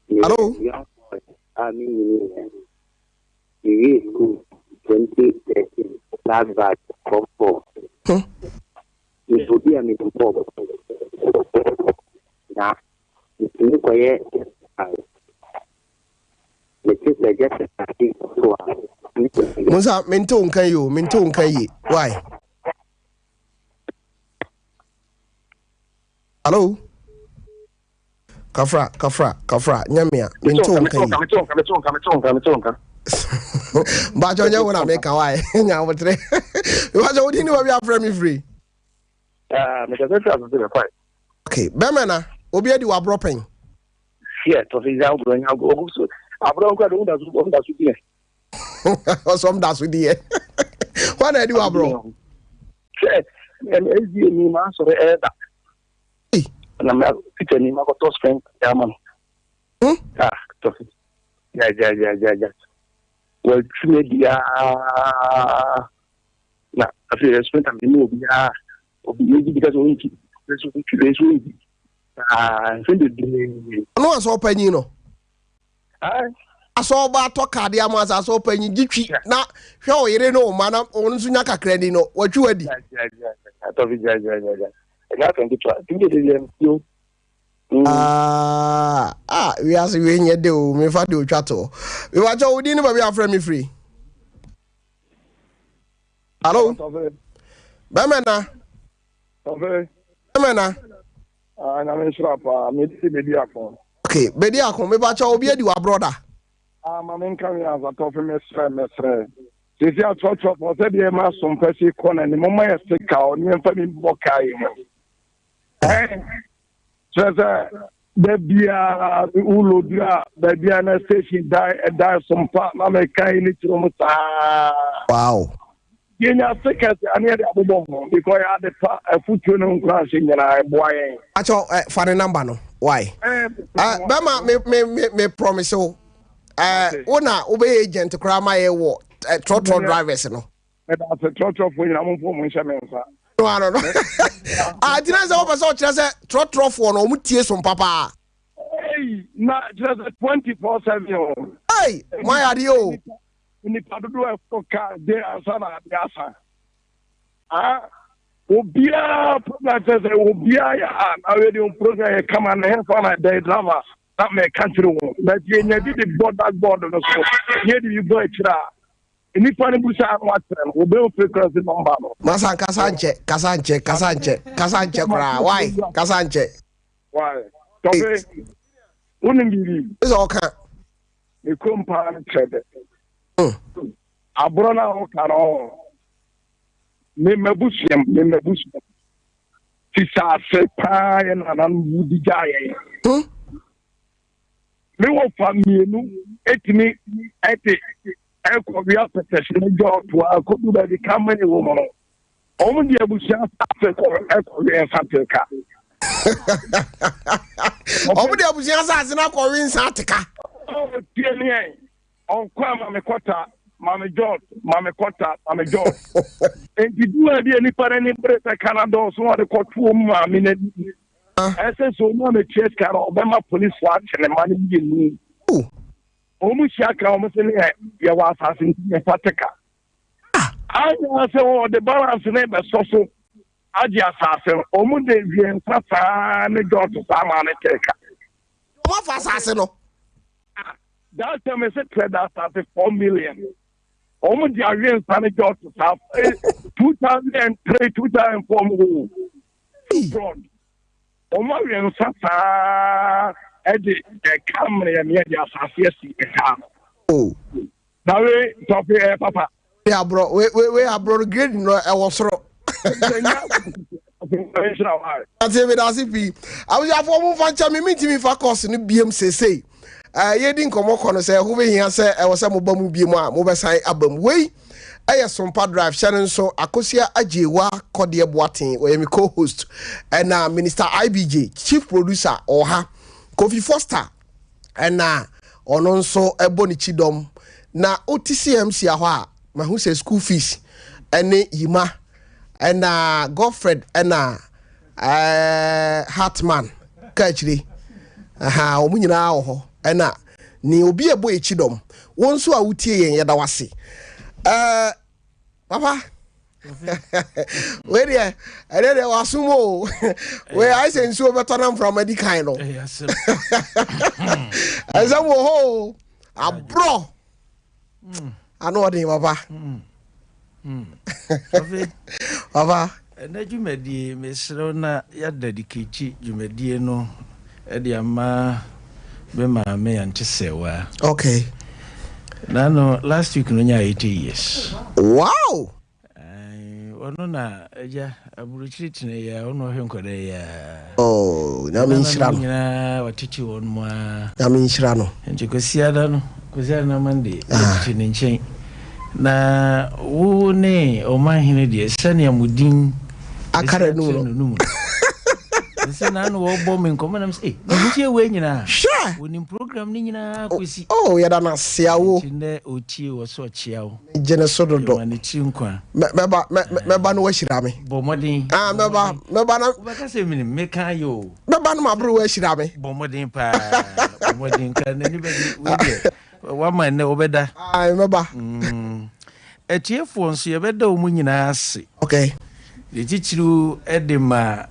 Hello? Young boy a me nyini yɛ. Mewie school 2013, last batch, form 4. Meyɛ obi a menim bɔɔl. Na metumi kɔyɛ mete sɛ gyɛ sɛ ade so a. Musa, mente wo nka yi o, mente wo nka yie. Why? Hello? Kafra, kafra, kafra, nyamia, mente wo nka yie. Bakyɛ nyɛ wo na meka why? Nya abotere. Bakyɛ wo din ne baabi afrɛ me firi. Okay, bɛmɛ na obi adi w'aborɔ pɛn. Hwɛ, tɔfe gya agorɔ nya agorɔ ɔgu so aborɔ nkura de ɔmo da so ɔmo da so di yɛ. Ɔsɔm da so di yɛ. Hwan na adi w'aborɔ? Hwɛ, ɛna ezi emi maa sɔrɔ ɛɛda. Na mɛ teacher ni ma kɔtɔ spɛn ya ama no. Ah, tɔfe. Gya gya gya gya gya. Wɔatwi me di aa. Na afei spɛn tam ne obiara obi yɛ gyi bi ka sɛ ɔntwi. Nso ɔntwi nso ɔntwi. Ah, nsɛm bebree. Ɔno asɛ ɔpanyin no. Asɛ ɔba atɔ kaade ama asɛ asɛ ɔpanyin gye twi na hwɛ ɔyere ne ɔma na ɔno nso nya kakra ni no watwi wadi. Atɔfi gya gya gya gya. Ɛnyɛ asɛm ketewa. Tumi de deɛ yo. Ah, ah, wiase wei nyɛ de o, mefa de otwa to. Mewakyɛ wo din ne baabi afrɛ me firi. Hello? Bɛmɛ na. Bɛmɛ na. Ah, nyame nhyira paa. Mede bedi ako. Okay, bedi ako. Mebakyɛ obi adi wa brother. Ah, ma menka me ansa tɔfe mesrɛ mesrɛ. Sisi atrɔtrɔfoɔ sɛdeɛ ma asompa si kɔ na ne moma yɛ sika ɔ ne yɛmfa mi bɔ kaa yi ho. Ɛn, kyerɛ sɛ da biara wolodu a baabi a na station dan ɛdan sompa na meka yi ne kyerɛ mu saa. Wow. Yɛnya sika sɛ ane yɛde abobɔ ho because yɛ ade pa afutuo ne nkuranhyɛ nyinaa ɛboa yɛn. Akyɛ eh, fa ne number no. Why? Eh, bɛma me me me me promise wo. Eh, wo na wobɛyɛ agent koraa ma yɛ wɔ eh, trɔtrɔ drivers no. Meda ase trɔtrɔfoɔ nyinaa momfa mo nhyɛ me nsa. No ano no. Ah, nti na sɛ wopɛ sɛ ɔkyerɛ sɛ trɔtrɔfoɔ no ɔmo tie som papaa. Ei, na kyerɛ sɛ 24/7 o. Ei, mo ayɛ adeɛ o. Nipa dodoɔ a ɛforo kaa de ansa na ade asa. Ah, obiara program kyerɛ sɛ obiara yɛ a na wei de program yɛ kama na ɛfa na ɛdɛn driver na mɛka kyerɛ wɔn. But yɛnya bi de bɔ dashboard no so, yɛde bi bɔ akyire a, nipa no busa ano akyerɛ no, wɔbɛhu frequency number no. Masa kasa nkyɛ, kasa nkyɛ, kasa nkyɛ, kasa nkyɛ koraa. Why? Kasa nkyɛ. Why? Tɔfe, wonim biribi? Sɛ ɔka. Me kurom paa no kyerɛ dɛ. Aborɔ no a woka no, me m'abusuam, me m'abusuam. Fisaase paa yɛ nananom wu de gyaa yɛn. Me wɔfa mmienu etumi ɛde ɛkɔ wia pɛtɛsi ne dwa ɔtoa akɔdu baabi kamene wɔ mu no. Wɔn de abusua asase kɔ ɛkɔwe nsa teka. Wɔn de abusua asase no akɔwe nsa teka. Tie ne yɛn ɔnkɔ a maame kɔta maame George maame kɔta maame George. Nti duwa bi a nipa n'ani bere sɛ ka na dɔɔso ɔde kɔto wɔn maame n'ani. Ɛsɛ sɛ wɔn a metua sika no ɔbɛma polisifoɔ akye ne mma no mmienu. Wɔn hyia ka wɔn sɛ ne yɛ yɛwɔ asase nti yɛfa teka. Anya sɛ wɔde balance no bɛsɔ so agye asase no, wɔn de wiɛnsa saa ne dɔɔso saa maa ne tɛka. Wɔn afa asase no. That time ɛsɛ tɛ da asase 4 million. Wɔn de awiɛnsa ne dɔɔso saa 2003, 2004 mu wɔ fraud. Wɔn awiɛnsa saa ɛde ɛka mmerɛ de asase asi ɛka no. Na wei tɔfe ɛyɛ papa. Wei aborɔ wei wei wei aborɔ no grade no ɛwɔ soro. Ate mi da ase pii. Abusuafoɔ mo nfa nkyɛn mi mi ntumi nfa course no biem seesei. Ɛɛ yɛdi nkɔmɔ kɔ no sɛ ɛho behia sɛ ɛwɔ sɛ mo ba mu biem a mo bɛsan aba mu. Wei ɛyɛ Sompa Drive hyɛ no nso Akosua Agyewa Kɔdeɛ Boateng ɔyɛ mi co-host ɛna Minister IBJ chief producer ɔwɔ ha Kofi Foster ɛna ɔno nso ɛbɔ ne kyidɔm na wote CMC hɔ a mahu sɛ school fees ɛne yima ɛna Godfred ɛna ɛɛ Hartman ka akyire aha wɔn nyinaa wɔ hɔ ɛna ne obi ɛbɔ yɛ kyidɔm wɔn nso a wotie yɛn yɛda wase ɛɛ papa wei deɛ ɛnɛ deɛ wasom o. Wei ayɛ sɛ nsuo bɛtɔ na mframa di kan no. Ɛsɛm wɔ hɔ o, aborɔ ano ɔden papa. Papa. Ɛnɛ dwumadie, mesrɛ na yɛadedicate dwumadie no de ama me maame Auntie Sɛwa. Na no last week no nya 80 years. Ɔno na agya aburokyiri tena yi a ɔno ɔhwɛ nkwadaa yi a. Oh, Nyame nhyira no. Nyinaa watete wɔn mu a. Nyame nhyira no. Nti Kwasiada no, Kwasiada na Monday, yɛtete ne nkyɛn. Na wo ne ɔmanhene deɛ, sɛnea mo din akara no mu no. Sɛ na no wɔbɔ me nkɔmmɔ nam sɛ, eh, na wotie wei nyinaa. Hwɛ! Wɔnim program no nyinaa kɔsi. Oh, yɛda no ase awo. Nti nnɛ ɔtie wɔ so ɔkyea wo. Gye ne so dodo. Yɛma ne tiri nkwa. Mɛba, mɛba no wahyira me. Bɔ mmɔden. Ah, mɛba, mɛba na. Wobɛka sɛ menim, meka ayɛ o. Mɛba no mabere wahyira me. Bɔ mmɔden paa, bɔ mmɔden ka n'ani bɛgye wei deɛ. Wama nnɛ wobɛda. Ae, mɛba. Atiefoɔ nso yɛbɛda wɔn nyinaa ase. Okay. Ne titiriw de ma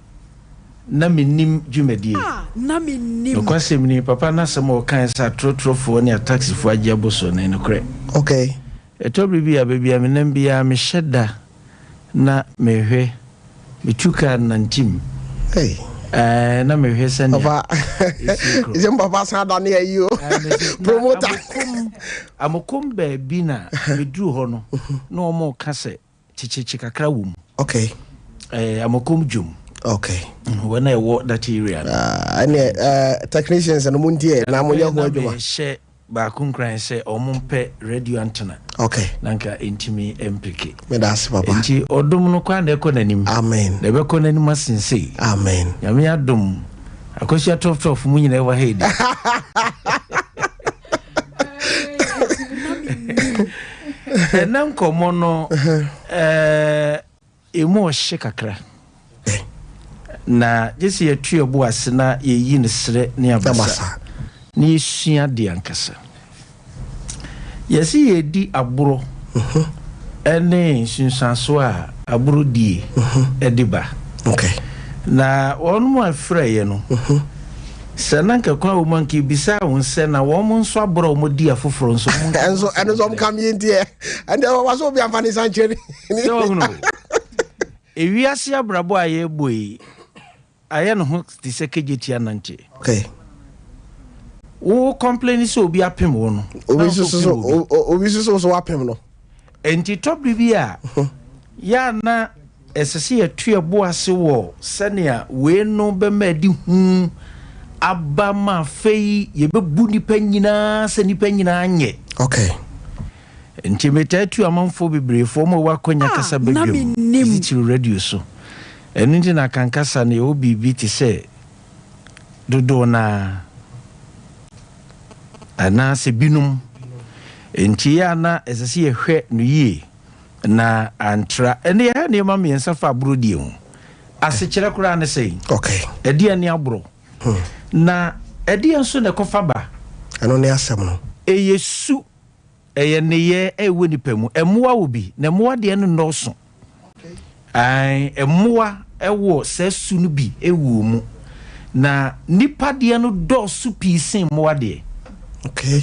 na mennim dwumadie. A na mennim. Nokwasɛm ni, papa no asɛm a ɔkae sɛ atorɔtorɔfoɔ ne ataksifoɔ agye abɔ so no, ɛyɛ nokorɛ. Okay. Ɛtɔ bere bi a, baabi a menam biara, mehyɛ da na mehwɛ, metu kaa nantim. Hey. Ɛɛ, na mehwɛ sɛnea Papa, ɛsi kɔ. sɛ papa san da ne ayi o. Promoter. Amokom baabi na meduru hɔ no, na wɔn ka sɛ kyekyekye kakra wɔ mu. Okay. Ɛɛ, Amokom dwom. Okay. Wɔn a ɛwɔ that area no. Ah, ɛnneɛ ɛɛ technicians no mo ntie na mo nyɛ ho adwuma. Na mehyɛ baako nkuran sɛ ɔmo mpɛ radio antenna. Okay. Na nka ɛntumi mpeke. Meda ase papa. Nti ɔdom no kɔ a na ɛkɔ n'anim. Amen. Na ɛbɛkɔ n'anim asen sei. Amen. Nyame adom. Akosua tɔf tɔf mu nyinaa ɛwɔ ha yi de. Ɛnɛ nkɔmmɔ no ɛɛ Emu ɔhye kakra. Na gye sɛ yɛto yɛn bo ase na yɛyi no serɛ ne abasa na yɛsua adeɛ ankasa. Yɛse yɛredi aborɔ ne nsunsuansoɔ a aborɔ die de ba. Na wɔn a ɛfrɛeɛ no, sɛ na anka kwan wɔ mu a, anka yɛbisaa wɔn sɛ na wɔn nso aborɔ a wɔdi afoforɔ nso wɔn nka ho Ɛnso asɛm ɛno nso nkyerɛ. ɔmka meyɛ nti ɛ ɛndeɛ wɔwa sɛ obi amfa ne nsa nkyerɛ ne Sɛ wahunu o, ewiase abrabɔ a yɛrebɔ yi ayɛ ne ho te sɛ kegyetia nante. Okay. Wo complain sɛ obi apem wo no, Obi na wo nso nso so wopem obi. obi nso so so wapem no. Enti tɔ bere bi a, yɛ a na ɛsɛ sɛ yɛto yɛn bo ase wɔ sɛnea wei no bɛma adi hu aba ma afei yɛbɛbu nnipa nyinaa sɛ nnipa nyinaa nyɛ. Okay. Nti metaa tu amanfoɔ bebree fo, wɔn a wɔwɔ akwanya kasa Ah, na badwam, mennim. titiriw radio so. Ɛno nti na Akan kasa no yɛwɔ biribi te sɛ dodoɔ no ara, anaasɛ binom. Nti yɛ a na ɛsɛ sɛ yɛhwɛ no yie na antra. Ɛnde yɛhwɛ nneɛma mmiɛnsa fa aborɔdie ho. Asekyerɛ koraa ne sɛn? Okay. Ɛdeɛn ne aborɔ? Na ɛdeɛn nso na ɛkɔfa ba? Ɛno ne asɛm no. Ɛyɛ su, ɛyɛ nneyɛɛ a ɛwɔ nipa mu. Mmoa wɔ bi, na mmoa deɛ no nnɔɔso. Ae, mmoa wɔ saa su no bi wɔ wɔn mu. Na nipa deɛ no dɔɔso pii sen mmoa deɛ. Okay.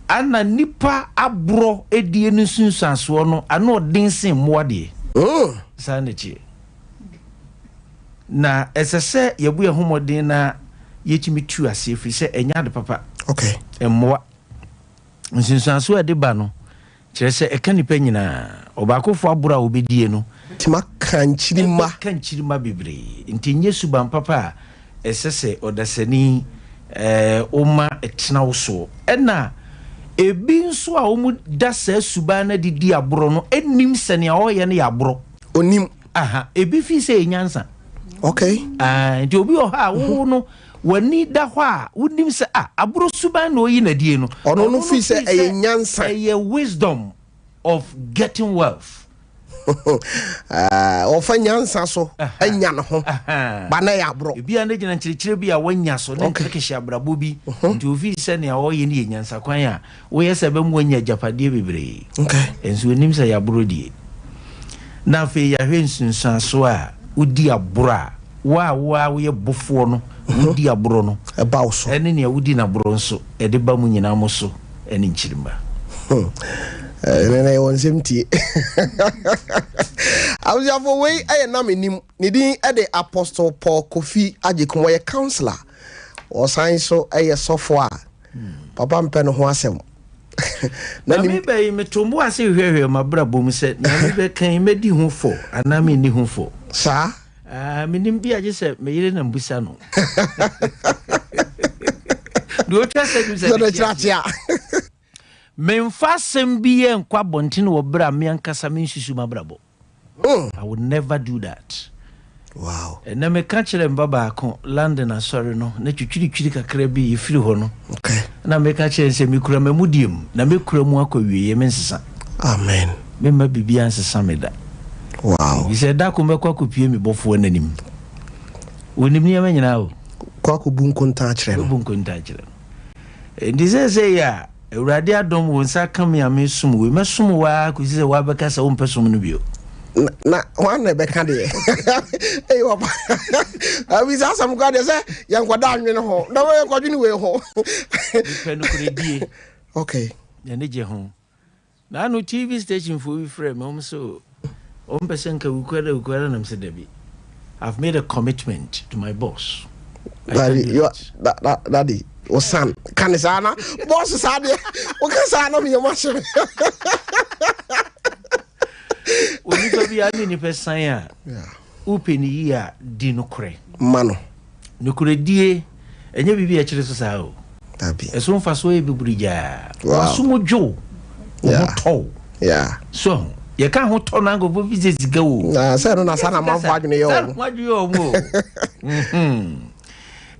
Ana nipa aborɔ die no nsunsuansoɔ no, ano ɔden sen mmoa deɛ. Saa na ɛteɛ. Na ɛsɛ sɛ yɛbɔ yɛn ho mmɔden na yɛtumi tu aseɛ ɛfiri sɛ ɛnyɛ ade papa. Okay. Mmoa. Nsunsuansoɔ a ɛde ba no kyerɛ sɛ ɛka nnipa nyinaa. Ɔbaakofoɔ aborɔ a ɔbɛdie no. Tumi aka nkyirimma. Ɛbɛka nkyirimma bebree. Nti ɛnyɛ suban papa a ɛsɛ sɛ ɔdasani woma ɛtena wo soɔ. Ɛna ebi nso a wɔda saa suban no adi di aborɔ no nnim sɛ nea ɔreyɛ no yɛ aborɔ. Ɔnim. Aha, ebi fi sɛ ɛyɛ nyansa. Okay. Ah, nti obi wɔ hɔ a wo no w'ani da hɔ a wonim sɛ ah aborɔ suban na ɔyi n'adie no. Ɔno no fi sɛ ɛyɛ nyansa. Ɛyɛ wisdom of getting wealth. Ah, ɔfa nyansa so anya ne ho ba na ɛyɛ aborɔ. Ebi a ne gyina nkyerɛkyerɛ bi a wanya so ne nkerekehye abrabɔ bi mhm. nti ofi sɛ nea ɔyɛ no yɛ nyansa kwan a Woyɛ sɛ ɛbɛma wanya agyapadeɛ bebree. Nso ɔnim sɛ yɛaborɔ die. Na afei yɛahwɛ nsunsuansoɔ a wodi aborɔ a, wo a wo ara woyɛ bofoɔ no wodi aborɔ no, Ɛba wo so. ɛne nea wodi no aborɔ nso, ɛde ba mo nyinaa mo so ne nkyirimma. Ɛnɛ na yɛwɔ nsɛm tie. Abusuafo wei ɛyɛ na menim. Ne din ɛde Apostle Paul Kofi Agyekum. Ɔyɛ counselor. Ɔsan nso ɛyɛ sɔfo a Papa mpɛ no ho asɛm. Na me bɛ yi meto mbo ase hwehwɛhwɛ m'abrabɔ mu sɛ nea mebɛka yi mɛdi ho fɔ anaa menni ho fɔ. Saa? Ah, menim bi agye sɛ me yere na mbusa no. Deɛ ɔtwa sɛ nim sɛ ne kyerɛ. Memfa asɛm bi yɛ nkɔ abɔnten wɔ berɛ a me ankasa mensusu m'abrabɔ. I will never do that. Wow. Ɛnɛ meka kyerɛ mba baako London asɔre no na twitwiritwiri kakra bi yɛfiri hɔ no. Okay. Na meka kyerɛ sɛ mekura m'amudie mu na mekura mu akɔ wieɛ mensesa. Amen. Memma biribiara nsesa me da. Wow. Efisɛ da ko mɛkɔ akɔpue me bɔfoɔ no anim. Wɔnim nneɛma nyinaa o. Kɔ akɔbu nkonta akyerɛ no. Bɛbu nkonta akyerɛ no. Enti seesei a Awurade adom wo nsa aka me a mesom wo yi, mɛsom wo ara kɔsi sɛ woabɛka sɛ wompɛ som no bio. Na, na hwan na ɛbɛka deɛ? Ei, papa. Abi saa asɛm koraa deɛ sɛ yɛnkɔda anwene ho, na yɛnkɔdwene wei ho. Mepɛ nokorɛdie. Okay. M'ani gye ho. Naano TV station foɔ bi frɛɛ me, wɔn se wɔn pɛ sɛ nka wukuada wukuada na me se dabi. I've made a commitment to my boss. I Daddy, you are, that, that, daddy, wo son, ka ne saa na boss saa deɛ, woka saa na meyɛ mahye me. Onipa bi a ne nipa san a, wopɛ ne yie a, di nokorɛ. Ma no. Nokorɛdie, ɛnyɛ biribi a ɛkyere so saa o. Dabi. Ɛso mfasoɔ yɛ bebree. Wow. W'asom dwo wo, wo ho tɔ wo. Yeah. So ahu, yɛka ho tɔ no anka obi fi sɛ sika o. Na sɛ ɛno na saa na amanfoɔ adwene yɛ Saa na wɔn. wɔn adwene yɛ wɔn o. Mhm.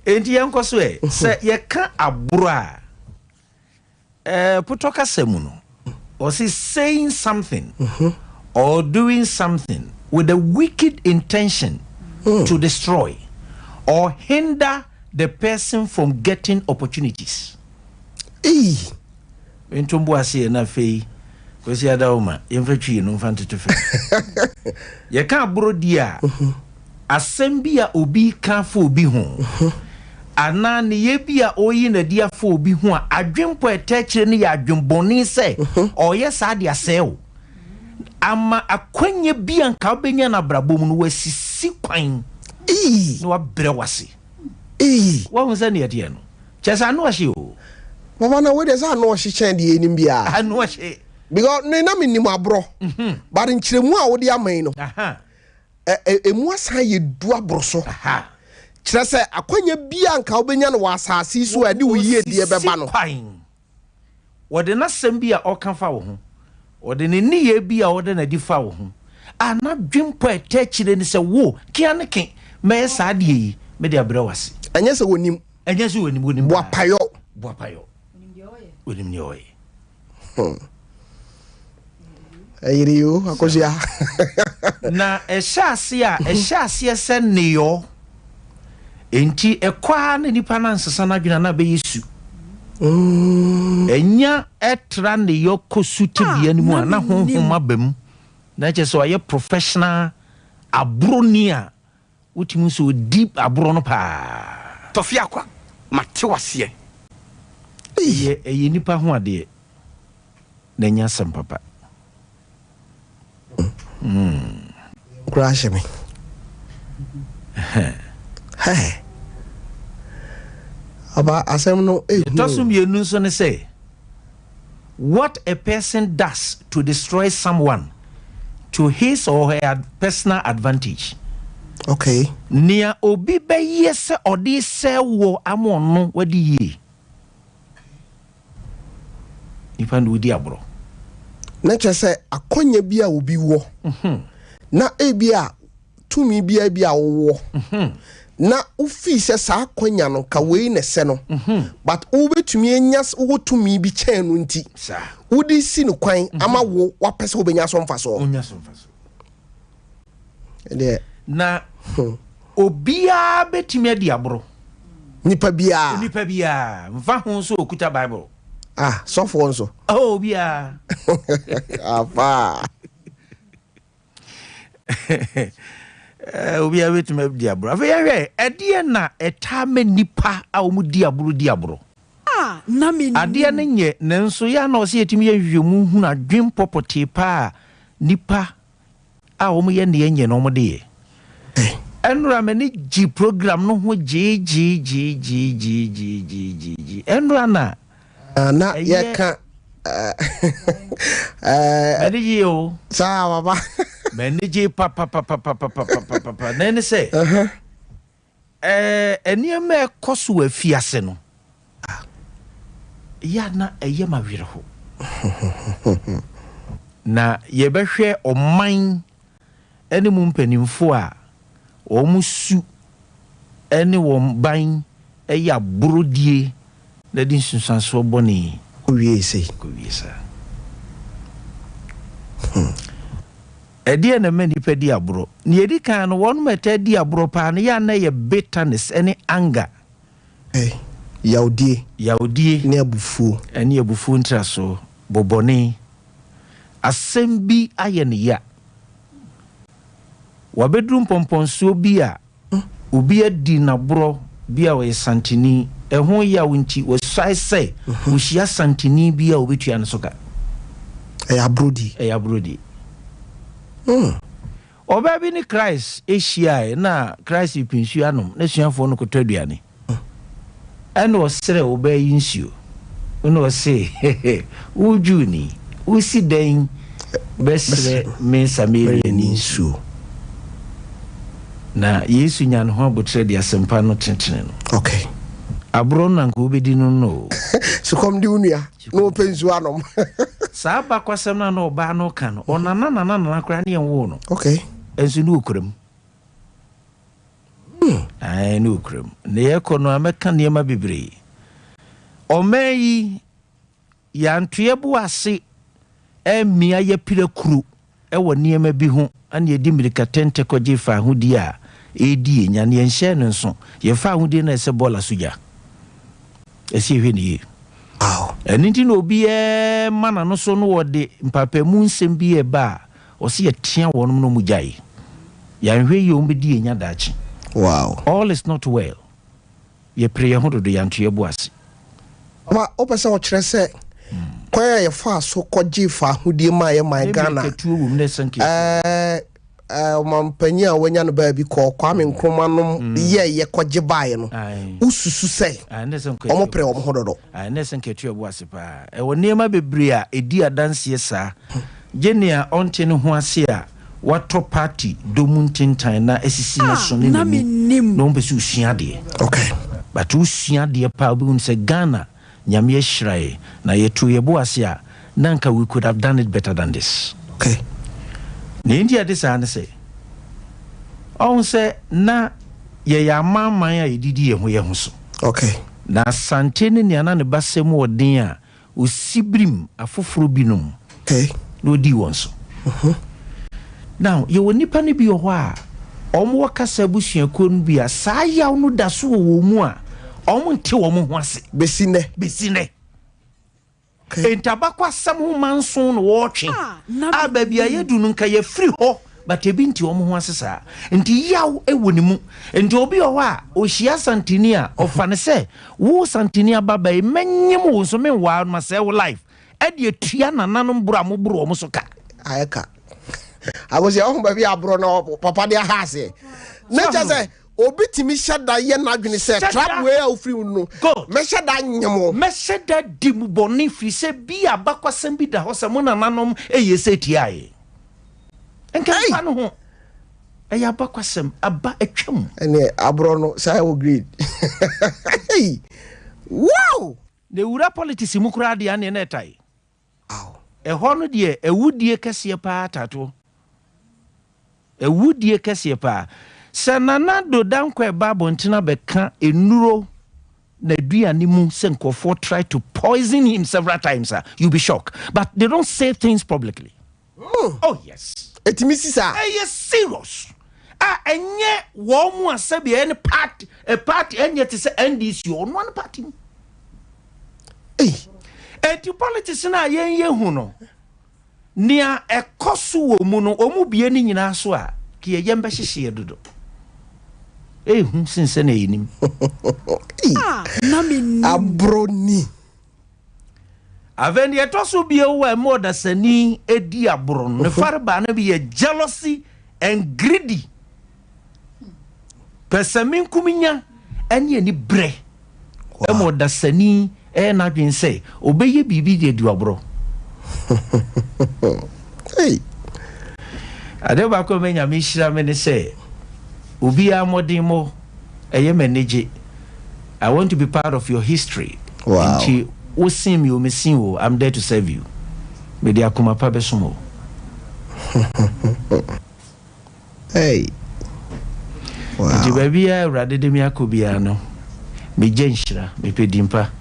Enti yɛnkɔ so ɛ, sɛ yɛka aboro a, Eh, potɔ kasa mu no, ɔse saying something or doing something with a wicked intention to destroy or hinder the person from getting opportunities. Eii. Mento mbo ase yɛ na afei Kwasi Adaoma yɛmfa twi no mfa ntoto fam. Yɛka aborɔ di a, Asɛm bi a obi reka afa obi ho, anaa nneyɛe bi a ɔreyi no adi afa obi ho a adwempɔ a ɛtaa akyire no yɛ adwemmɔne sɛ ɔreyɛ saa de asɛe wo, ama akwannya bi a anka wobɛnya no abrabɔ mu no, wasisi kwan na wabrɛ wo ase. Woahu sɛnea ɛteɛ no? Kyerɛ sɛ ano ɔhye o. Papa na wei deɛ sɛ ano ɔhye kyɛn deɛ yɛnim biara. Ano ɔhye. Because me na menim aborɔ. But nkyerɛmu a wode ama yi no. Emu asan yɛ du aboro so. Kyerɛ sɛ, akwanya biara a anka wobɛnya no wɔ asase yi so a ɛde wo yiedie bɛba no. Wɔsisi kwan. Wɔde n'asɛm bi a ɔka fa wo ho, Ɔde ne nneyɛɛ bi a ɔda no adi fa wo ho a n'adwempɔ a ɛtɛ akyire ne sɛ wo, kea ne ke, mɛyɛ saa adeɛ yi, mede abrɛ wo ase. Ɛnyɛ sɛ wɔnim. Ɛnyɛ sɛ wɔnim, wɔnim paa. Boapayɔ. Boapayɔ. Wɔnim deɛ ɔyɛ. Hmm. Ɛyere yi o, Akosua. Na ɛhyɛ ase a, ɛhyɛ aseɛ sɛ nneyɔɔ. Enti ɛkɔ ara na nipa no ansesa n'adwene a na abɛyɛ su. Ɛnya ɛtra nneyɔɔ kɔ su tebea no mu a, na honhom aba mu. Na kyerɛ sɛ wayɛ professional aborɔni a wotumi hu sɛ ɔdi aborɔ no paa. Tɔfe Akwa, mate wo aseɛ. Ɛyɛ ɛyɛ nipa ho adeɛ na ɛnyɛ asɛm papa. Mm. Koraa hyɛ me. Hɛ. Aba asɛm no ehu. Ɛtɔ so mmienu nso ne sɛ, what a person does to destroy someone to his or her personal advantage. Okay. Nea obi bɛyɛ sɛ ɔde sɛ wɔ ama ɔno wadi yie. Nipa na odi aborɔ. Na kyerɛ sɛ akɔnya bi a obi wɔ na ebi a tumi biara bi a wowɔ na wofii sɛ saa akwanya no ka wei na ɛsɛ no but wobɛtumi anya wowɔ tumi bi kyɛn no nti wode si no kwan ama wo wapɛ sɛ wobɛnya so mfasoɔ. Ɛdeɛ. Na obiara bɛtumi adi aboro. Nipa biara. Nipa biara mfa ho nso okuta Bible. Ah, sɔfoɔ nso. Oh, obiara. Afa. Eh, obiara bɛtumi adi aborɔ. Afei yɛhwɛ ɛdeɛ na ɛtaa ma nnipa a wɔn di aborɔ di aborɔ. A na mennim. Adeɛ no nyɛ, nanso yɛ a na ɔsɛ yɛtumi yɛ nhwehwɛmu hunu adwempɔ pɔtee paa a nnipa a wɔyɛ nea ɛnyɛ no wɔde yɛ. Ɛnora m'ani gye program no ho gyeegyeegyeegyeegyeegyeegye. Ɛnora na Ah, na yɛka M'ani gye o. Saa papa. M'ani gye papapapapapapapa. Na ɛne sɛ, ɛɛ nneɛma a ɛkɔ so wɔ afiase no, ɛyɛ a na ɛyɛ ma werɛho. Na yɛbɛhwɛ ɔman ne mu mpanimfoɔ a wɔn su ne wɔn ban yɛ aborodie na ɛde nsunsuansoɔ bɔne Kɔwie sei. kɔwie saa. Hmm. Ɛdeɛn na ɛma nnipa di aborɔ? Nea ɛdi kan no, wɔnom a ɛtaa di aborɔ paa no, yɛ a na ɛyɛ bitterness ne anger. Ɛ, yawdie. Yawdie. Ne abufuo. Ne abufuo ntrasoɔ, bɔbɔne. Asɛm bi ayɛ no ya. Wabɛduru mpɔmpɔnsoɔ bi a obi adi no aborɔ bi a ɔyɛ Santini. Ɛho yaw nti, wasuae sɛ ɔhyia Santini bi a ɔbɛtua ne so ka. Ɛyɛ aborɔdie. Ɛyɛ aborɔdie. Ɔbaa bi ne Christ hyiae na Christ repɛ nsuo anom, n'asuafoɔ no kɔtɔ aduane. Ɛna ɔsrɛɛ ɔbaa yi nsuo. Ɛna ɔse, Wo Jewni, wosi dɛn bɛsrɛ me Samariani nsuo? Na Yesu nyaa ne ho aboterɛ de asɛmpa no tenetene no. Okay. Aborɔ no na anka wobɛdi no no o. Sukɔm de wo nua na ɔpɛ nsuo anom. Saa abakwasɛm no a na ɔbaa no reka no, ɔnana nana nana koraa ne yɛnwoo no. Okay. Nso ne ɔkura mu. Hmm. Ae, ne ɔkura mu. Na yɛkɔ no a mɛka nneɛma bebree. Ɔman yi, yɛanto yɛn bo ase ammia yɛpira kuro wɔ nneɛma bi ho na yɛde mmirika tɛntɛ kɔgye fawohodie a ɛredi yɛn nya no, yɛnhyɛɛ no nso. Yɛn fawohodie no ayɛ sɛ bɔɔla so gya. Ɛsɛ yɛhwɛ no yie. Ɛno nti na obiara ma n'ano so na wɔde mpaapaemu nsɛm bi reba a, ɔsɛ yɛtea wɔnom na wɔgyae. Yɛanhwɛ yie a wɔbɛdi yɛn nya daakye. Wow. All is not well. Yɛpere yɛn ho dodo, yɛanto yɛn bo ase. Papa, wopɛ sɛ wokyerɛ sɛ kwan a yɛfaa so kɔgyee faahodie maa yɛ man Ghana, ɛɛ ɔmampanyin a wanya no baabi kɔɔ Kwame Nkrumah nom yɛɛyɛ kɔgye baeɛ no, wosusu sɛ wɔpere wɔn ho dodo? Ɛnɛ sɛ nka ɛto yɛn bo ase paa. Ɛwɔ nneɛma bebree a ɛdi adanseɛ saa. Gye nea ɔnte ne ho ase a watɔ party dɔ mu ntentan na asisi n'aso ne n'ani na ɔmpɛ sɛ osua adeɛ. Okay. But wosua adeɛ paa wobɛhunu sɛ Ghana Nyame ahyira yɛn na yɛto yɛn bo ase a. na anka we could have done it better than this. Okay. Nea enti a ɛte saa ne sɛ, ɔhu sɛ na yɛyɛ amanaman a yɛdidi yɛn ho yɛn ho so. Okay. Na Asante ne nea na ne basa mu wɔ den a osi birim afoforo binom Okay. na odii wɔn so. Now, yɛwɔ nnipa no bi wɔ hɔ a wɔwɔ kasa abusuakuo no bi a saa yaw no da so wɔ wɔn mu a wɔnte wɔn ho ase. Besi nnɛ. Besi nnɛ. Enti abakwasɛm ho manson na wɔretwe a baabi a yɛadu no nka yɛafiri hɔ but ebi nte wɔn ho ase saa. Nti yaw wɔ ne mu. Nti obi wɔ hɔ a ɔhyia Santini a ɔfa no sɛ wo Santini ababaa yi mɛnyem wo nso menwaa no masɛe wo life ɛde atua nananom boro a moboro wɔn so ka. Ayɛ ka. Akosia wohu baabi a aborɔ no papa de aha aseɛ. Ne kyɛ sɛ Obi tumi hyɛ da yɛ n'adwene sɛ, Trap wei a wofiri mu no, mɛhyɛ da nye mo. Mɛhyɛ da di mo bɔne, firi sɛ bi a abakwasɛm bi da hɔ sɛ mo nananom yɛɛ sei tiaa yɛn. Nka mfa no ho. Ɛyɛ abakwasɛm. Aba atwam. Ɛneɛ aborɔ no saa ɛwɔ grade. Hey! Wow! Na ɛwura politics mu koraa deɛ aneɛ na ɛtae. Ɛhɔ no deɛ awudie kɛseɛ paa tatoɔ. Awudie kɛseɛ paa. Sɛ Nana Addo Dankwa ɛba abɔnten abɛka nnuro n'aduane mu sɛ nkurɔfoɔ try to poison him several times a, you'll be shocked. But they don't say things publicly. Oh yes. Ɛtumi si saa? Ɛyɛ serious. A ɛnyɛ wɔn mu a sɛbi ɛyɛ ne party, a party ɛnyɛ te sɛ NDC o, ɔno ano party mu. Ei. Enti politics no a yɛn yɛ hu no, nea ɛkɔ so wɔ mu no, wɔn bie ne nyinaa so a, ka yɛ yɛn bɛhyehye yɛ dodo. Ehu sen sɛnea yɛnim. Ei. A na mennim. Aborɔ ni. Afei deɛ ɛtɔ so bio a ɛma ɔdasani di aboro no, ne farebaa no bi yɛ jealousy and greedy. Pɛsɛmenkominya ne anibrɛ ɛma ɔdasani ɛyɛ n'adwene sɛ ɔbɛyɛ biribi de adi aborɔ. Adeɛ baako a ɛma Nyame hyira me ne sɛ obiara mmɔdenmmɔ ɛyɛ me anigye. I want to be part of your history. Wow. Nti wo sen me o me sen o, I'm there to serve you. Mede akoma pa bɛsom o. Hey. Wow. Nti baabi a Awurade de me akɔ biara no, megye nhyira, mepɛ din pa.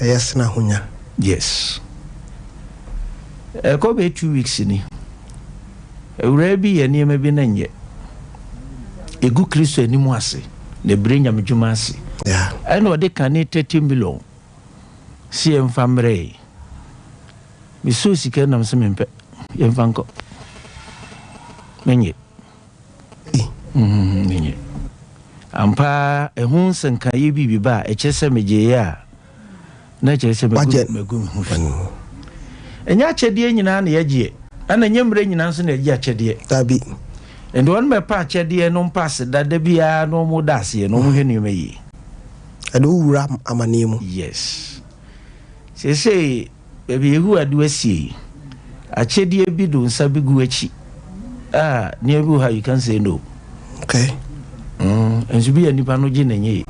Ɛyɛ sena ahonya. Yes. Ɛkɔ bɛyɛ 2 weeks ni. Awuraa bi yɛ nneɛma bi na nyɛ. Egu Kristo anim ase na ebire nyamedwuma ase. Ɛna ɔde kane 30 million si yɛmfa mmerɛ yi. Mesoo sika nam sɛ mempɛ. Yɛmfa nkɔ. Menyɛ. Menyɛ. Ampa ɛho nsɛnkaeɛ bi bi ba a ɛkyerɛ sɛ megyeeɛ a na ɛkyerɛ sɛ magu me ho fi. Ɛnyɛ akyɛdeɛ nyinaa na yɛgyeɛ, ɛna ɛnyɛ mmerɛ nyinaa nso na yɛgye akyɛdeɛ. Dabi. Nti wɔn bɛpa akyɛdeɛ no mpa ase da da biara na wɔn da aseɛ na wɔn hwɛ nneɛma yie. Ɛde wo wura amaneɛ mu. Yes. Seesei baabi Yehowa de wo asie yi, akyɛdeɛ bi de wo nsa bɛgu w'akyi a, nneɛma bi wɔ hɔ a you can't say no. Okay. Nso bi a nipa no gye n'enye yi.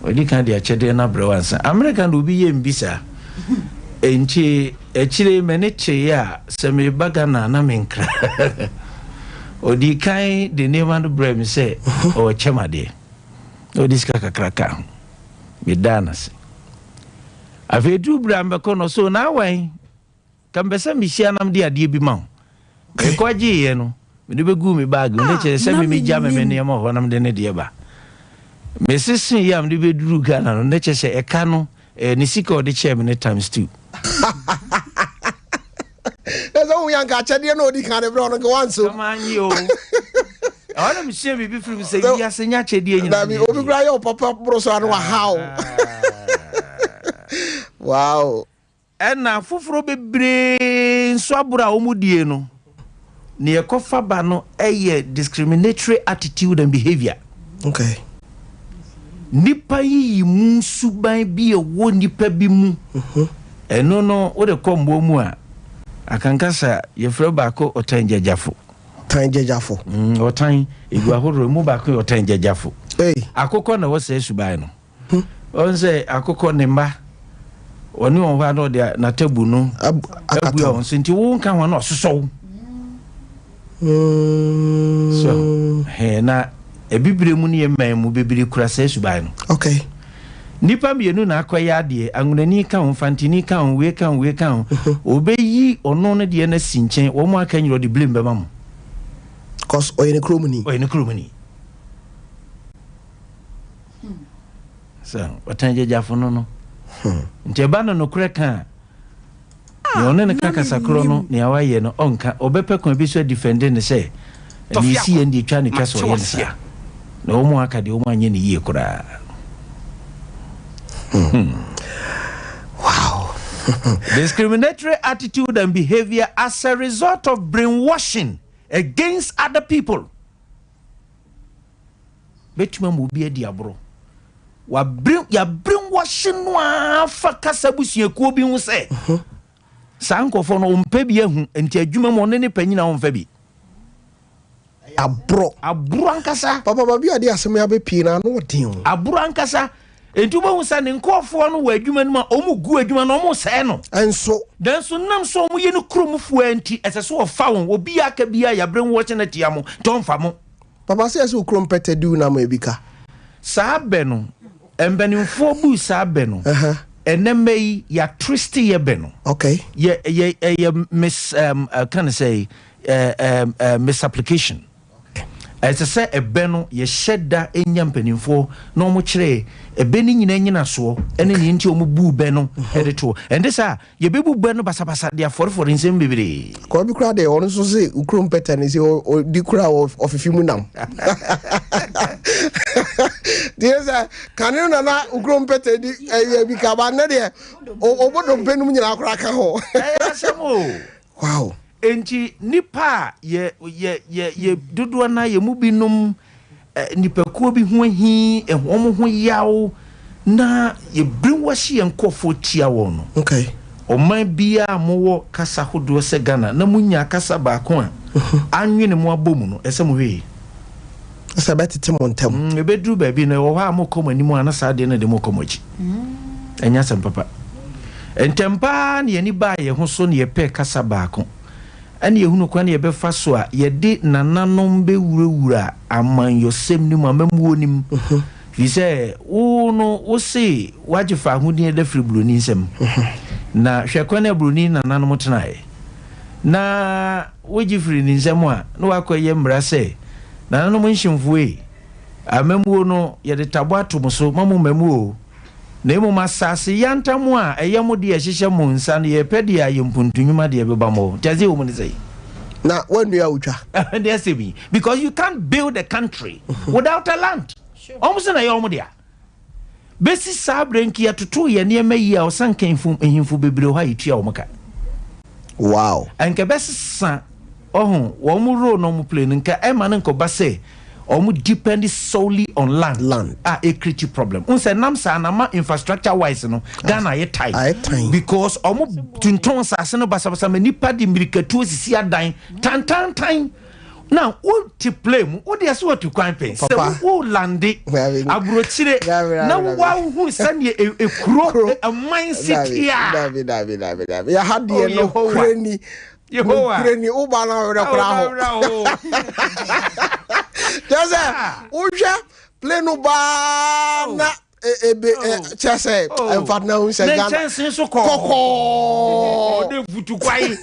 Ɔdi kan de akyɛdeɛ no abrɛ wo ansa. Amerika na obi yɛ mbi saa. Nti akyire m'ani teeɛ a sɛ meba Ghana na menkra. Ɔdi kan de nneɛma no brɛ me sɛ ɔwɔ kyɛm adeɛ. Na ɔde sika kakra ka ho. Medaa no ase. Afei ɛduru berɛ a mebɛkɔ no so na awan ka mepɛ sɛ mehyia na mede adeɛ bi ma wo. Mekɔ gyeeɛ no, mede bɛguu me bag mu. Ne kyerɛ sɛ me megya me me nneɛma hɔ na mede ne deɛ ba. Mesese yɛ a mede bɛduru Ghana no, ne kyerɛ sɛ ɛka no, ne sika a ɔde kyɛɛ me no times two. Na sɛ wohu yɛ anka akyɛdeɛ na ɔdi kan de brɛ ɔno nka wanso. Kama nye o. Ɛhɔ na mesua biribi firi mu sɛ wiase nyɛ akyɛdeɛ nyinaa. Dabi, obi kura yɛ ɔpapa boro so ano waha o. Wow. Ɛna afoforɔ bebree nso aboro a wɔn die no, nea ɛkɔfa ba no yɛ discriminatory attitude and behavior. Okay. Nipa yiyi mu suban bi a ɛwɔ nipa bi mu. Ɛno no wode kɔ mmoa mu a, akankasa yɛfrɛ baako ɔtan gyagyafo. Ɔtan gyagyafo. Ɔtan egu ahorow emu baako yɛ ɔtan gyagyafo. Hey. Akokɔ na ɛwɔ saa suban no. Ɔn sɛ akokɔ ne mma. Ɔne wɔn hɔ a na ɔde n'atabu no abua wɔn so nti wo nka ho na ɔsosɔ wo. So hɛn na ebibire mu ne yɛ mman mu bebree kura saa suban no. Okay. Nnipa mmienu na akɔyɛ adeɛ, anwonani ka ho, mfantini ka ho, wei ka ho, wei ka ho. Ɔbɛyi ɔno no deɛ no asi nkyɛn, wɔn a aka nyina ɔde blame bɛma mo. Cause ɔyɛ ne kurom ni. Ɔyɛ ne kurom ni. Sɛ ɔtan gyagyafo no no. Nti ɛba no nokorɛ ka a, nea ɔne no ka kasa korɔ no, nea wayɛ no, ɔnka. Ɔbɛpɛ kwan bi so adifɛnde no sɛ, nea ɛsi yɛn deɛ twa ne twa sɛ ɔyɛ no saa. Na wɔn a aka deɛ wɔn anyɛ no yie koraa. Wow. Discriminatory attitude and behavior as a result of brainwashing against other people. Bɛtumi ama obi adi aborɔ. Wabere yɛabrainwashe no ara fa kasa abusuakuo bi ho sɛ saa nkurɔfoɔ no ɔmpɛ bi ahu nti adwuma mu ɔne ne panyin a ɔmfa bi. Aborɔ. Aborɔ ankasa. Papa baabi a de asɛm yi abɛpie no ano ɔden o. Aborɔ ankasa. Nti wobɛhu sɛ ne nkurɔfoɔ no wɔ adwuma no mu a wɔn gu adwuma no wɔn sɛɛ no. Nso. Nanso nam sɛ wɔn yɛ no kuromfoɔ nti ɛsɛ sɛ wɔfa wɔn obi aka biara yɛabrainwashe no atia mo nti ɔmfa mo. Papa sɛ yɛsɛ wo kurom pɛtɛ di wo nam ebi ka. Saa bɛ no, mpanimfoɔ buu saa bɛ no, ɛnɛ mɛ yi, yɛ twist yɛ bɛ no. Okay. Yɛ, yɛ, ɛyɛ mis, um, ka ne sɛ, um, um, misapplication. Ɛsɛ sɛ ɛbɛ no yɛhyɛ da nya mpanimfoɔ na wɔn kyerɛ ɛbɛ no nyinaa nyinasoɔ ɛne nea nti wɔn buu bɛ no ɛde toɔ. Ɛnde saa Yɛbɛbu bɛ no basabasa de afɔrefɔre nsɛm bebree. Akoa bi koraa deɛ ɔno nso se wo kurom pɛtɛ no sɛ ɔdi koraa ɔfefe mu nam. Deɛ sɛ kane no nana wo kurom pɛtɛ di ɛyɛ bi ka ba nnɛ deɛ ɔbɔ dompe nom nyinaa koraa ka ho. Ɛyɛ asɛm o. Wow. Enti nnipa a yɛ yɛ yɛ yɛ dodoɔ no ara yɛn mu binom nnipakuo bi ho ahi, wɔn ho yaw, na yɛ brainwash yɛn nkurɔfoɔ tia wɔn no. Okay. Ɔman biara a mowɔ kasa hodoɔ sɛ Ghana na monya kasa baako a anwene mo abɔ mu no, ɛsɛ mohwɛ yie. Sɛ ɛbɛtete mo ntam. Ɛbɛduru baabi no, ɛwɔ hɔ a mokɔ mo anim a na saa adeɛ no de mo kɔ mo akyi. Ɛnyɛ asɛm papa. Ntɛm pa ara na yɛn ani baa yɛn ho so na yɛpɛɛ kasa baako. Ɛna yɛhunu kwan a yɛbɛfa so a yɛde nananom bɛwurawura amanyɔsɛm no mu, amammuo no mu. Firi sɛ wo no, wo se woagye fawohodie da firi buroni nsam. Na hwɛ kwan a buroni nananom tenaeɛ. Na wogye firi ne nsam a, na woakɔyɛ mmara sɛ, Nananom nhyemfoɔ ei, amammuo no, yɛde tabɔ ato mo so, ma mo mma mu o. Na mmom asase yantam a ɛyɛ mo deɛ ɛhyehyɛ mo nsa no, yɛrepɛ deɛ ayɛ mpuntu nnwuma deɛ ɛbɛba mo hɔ. Nti aseɛ wɔ mu ne sɛn? Na woannua a wotwa. Ɛne asɛm yi. Because you can't build a country without a land. Wɔn sɛ na ɛyɛ wɔn dea. Bɛsi saa berɛ nka yɛtotoo yɛn nneɛma yie a ɔsanka nhemfo bebree wɔ hɔ a yɛtua wɔn ka. Wow. Nka ɛbɛsesa ɔho wɔn role na wɔn play no nka ɛma no nkɔba sɛ wɔn depend solely on land, land. a e create problem. N sɛ nam saa na ma infrastructure wise no Ghana ayɛ tight. Ayɛ tight. Because wɔn tuntɔn saase no basabasa ma nipa de mirikatuo sisi adan tantantan. Na wo te plane mu, wo deɛ sɛ watu kwan pɛn, sɛ wo lande aburokyire na woahu sɛdeɛ ekuro ɛman si teɛ a. Dabi dabi dabi dabi. Yɛha deɛ no kure ni. Yehowa. Kure ni wo ba na werɛ kora ho. Kyerɛ sɛ wohwɛ plane no baa na ebe kyɛ sɛ ɛmfa na ho sɛ Ghana. Ne nkyɛnse so kɔɔ. Kɔkɔɔ. Ɔde futu kwae.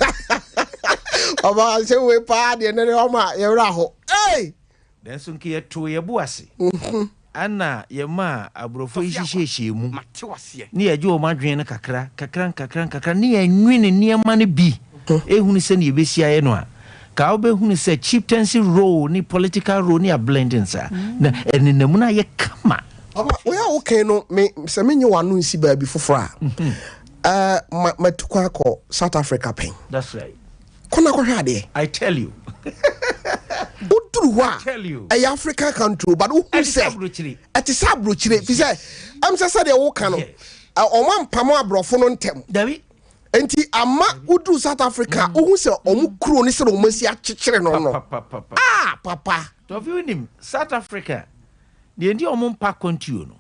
Ɔba sɛ wei paa deɛ ne ɔma yɛwerɛ aho. Ei! Nanso nka yɛtoo yɛn bo ase ɛna yɛmaa aborɔfo yi hyehyɛɛhyɛɛ mu ne yɛgye wɔn adwene no kakra kakra nkakra nkakra ne yɛnwene nneɛma no bi ehunu sɛnea yɛbɛsi ayɛ no a, ka wobɛhunu sɛ chieftaincy role ne political role ne ablending saa na ɛnenam no ayɛ kama. Papa, wei a wokan no, me sɛ menye w'ano nsi baabi foforɔ a, eh, ma, matu kwan akɔ South Africa pɛn. That's right. Kɔ na kɔhwɛ adeɛ. I tell you. Woduru hɔ I tell you. a, ɛyɛ African country o, but wohu Ɛte sɛ sɛ aburokyire. ɛte sɛ aburokyire. Fi sɛ, ɛm sɛ sɛdeɛ woka no, Yes. ɛ, ɔmo ampamo aborɔfo no ntɛm. Dabi. Nti ama woduru South Africa a, wohu sɛ ɔmo kuro ne sɛdeɛ ɔmo asi akyekyere no no. Pa, pa, pa, pa. Ah, papa. Tɔfi wonim, South Africa, deɛ nti a ɔmo mpa akwantuo no,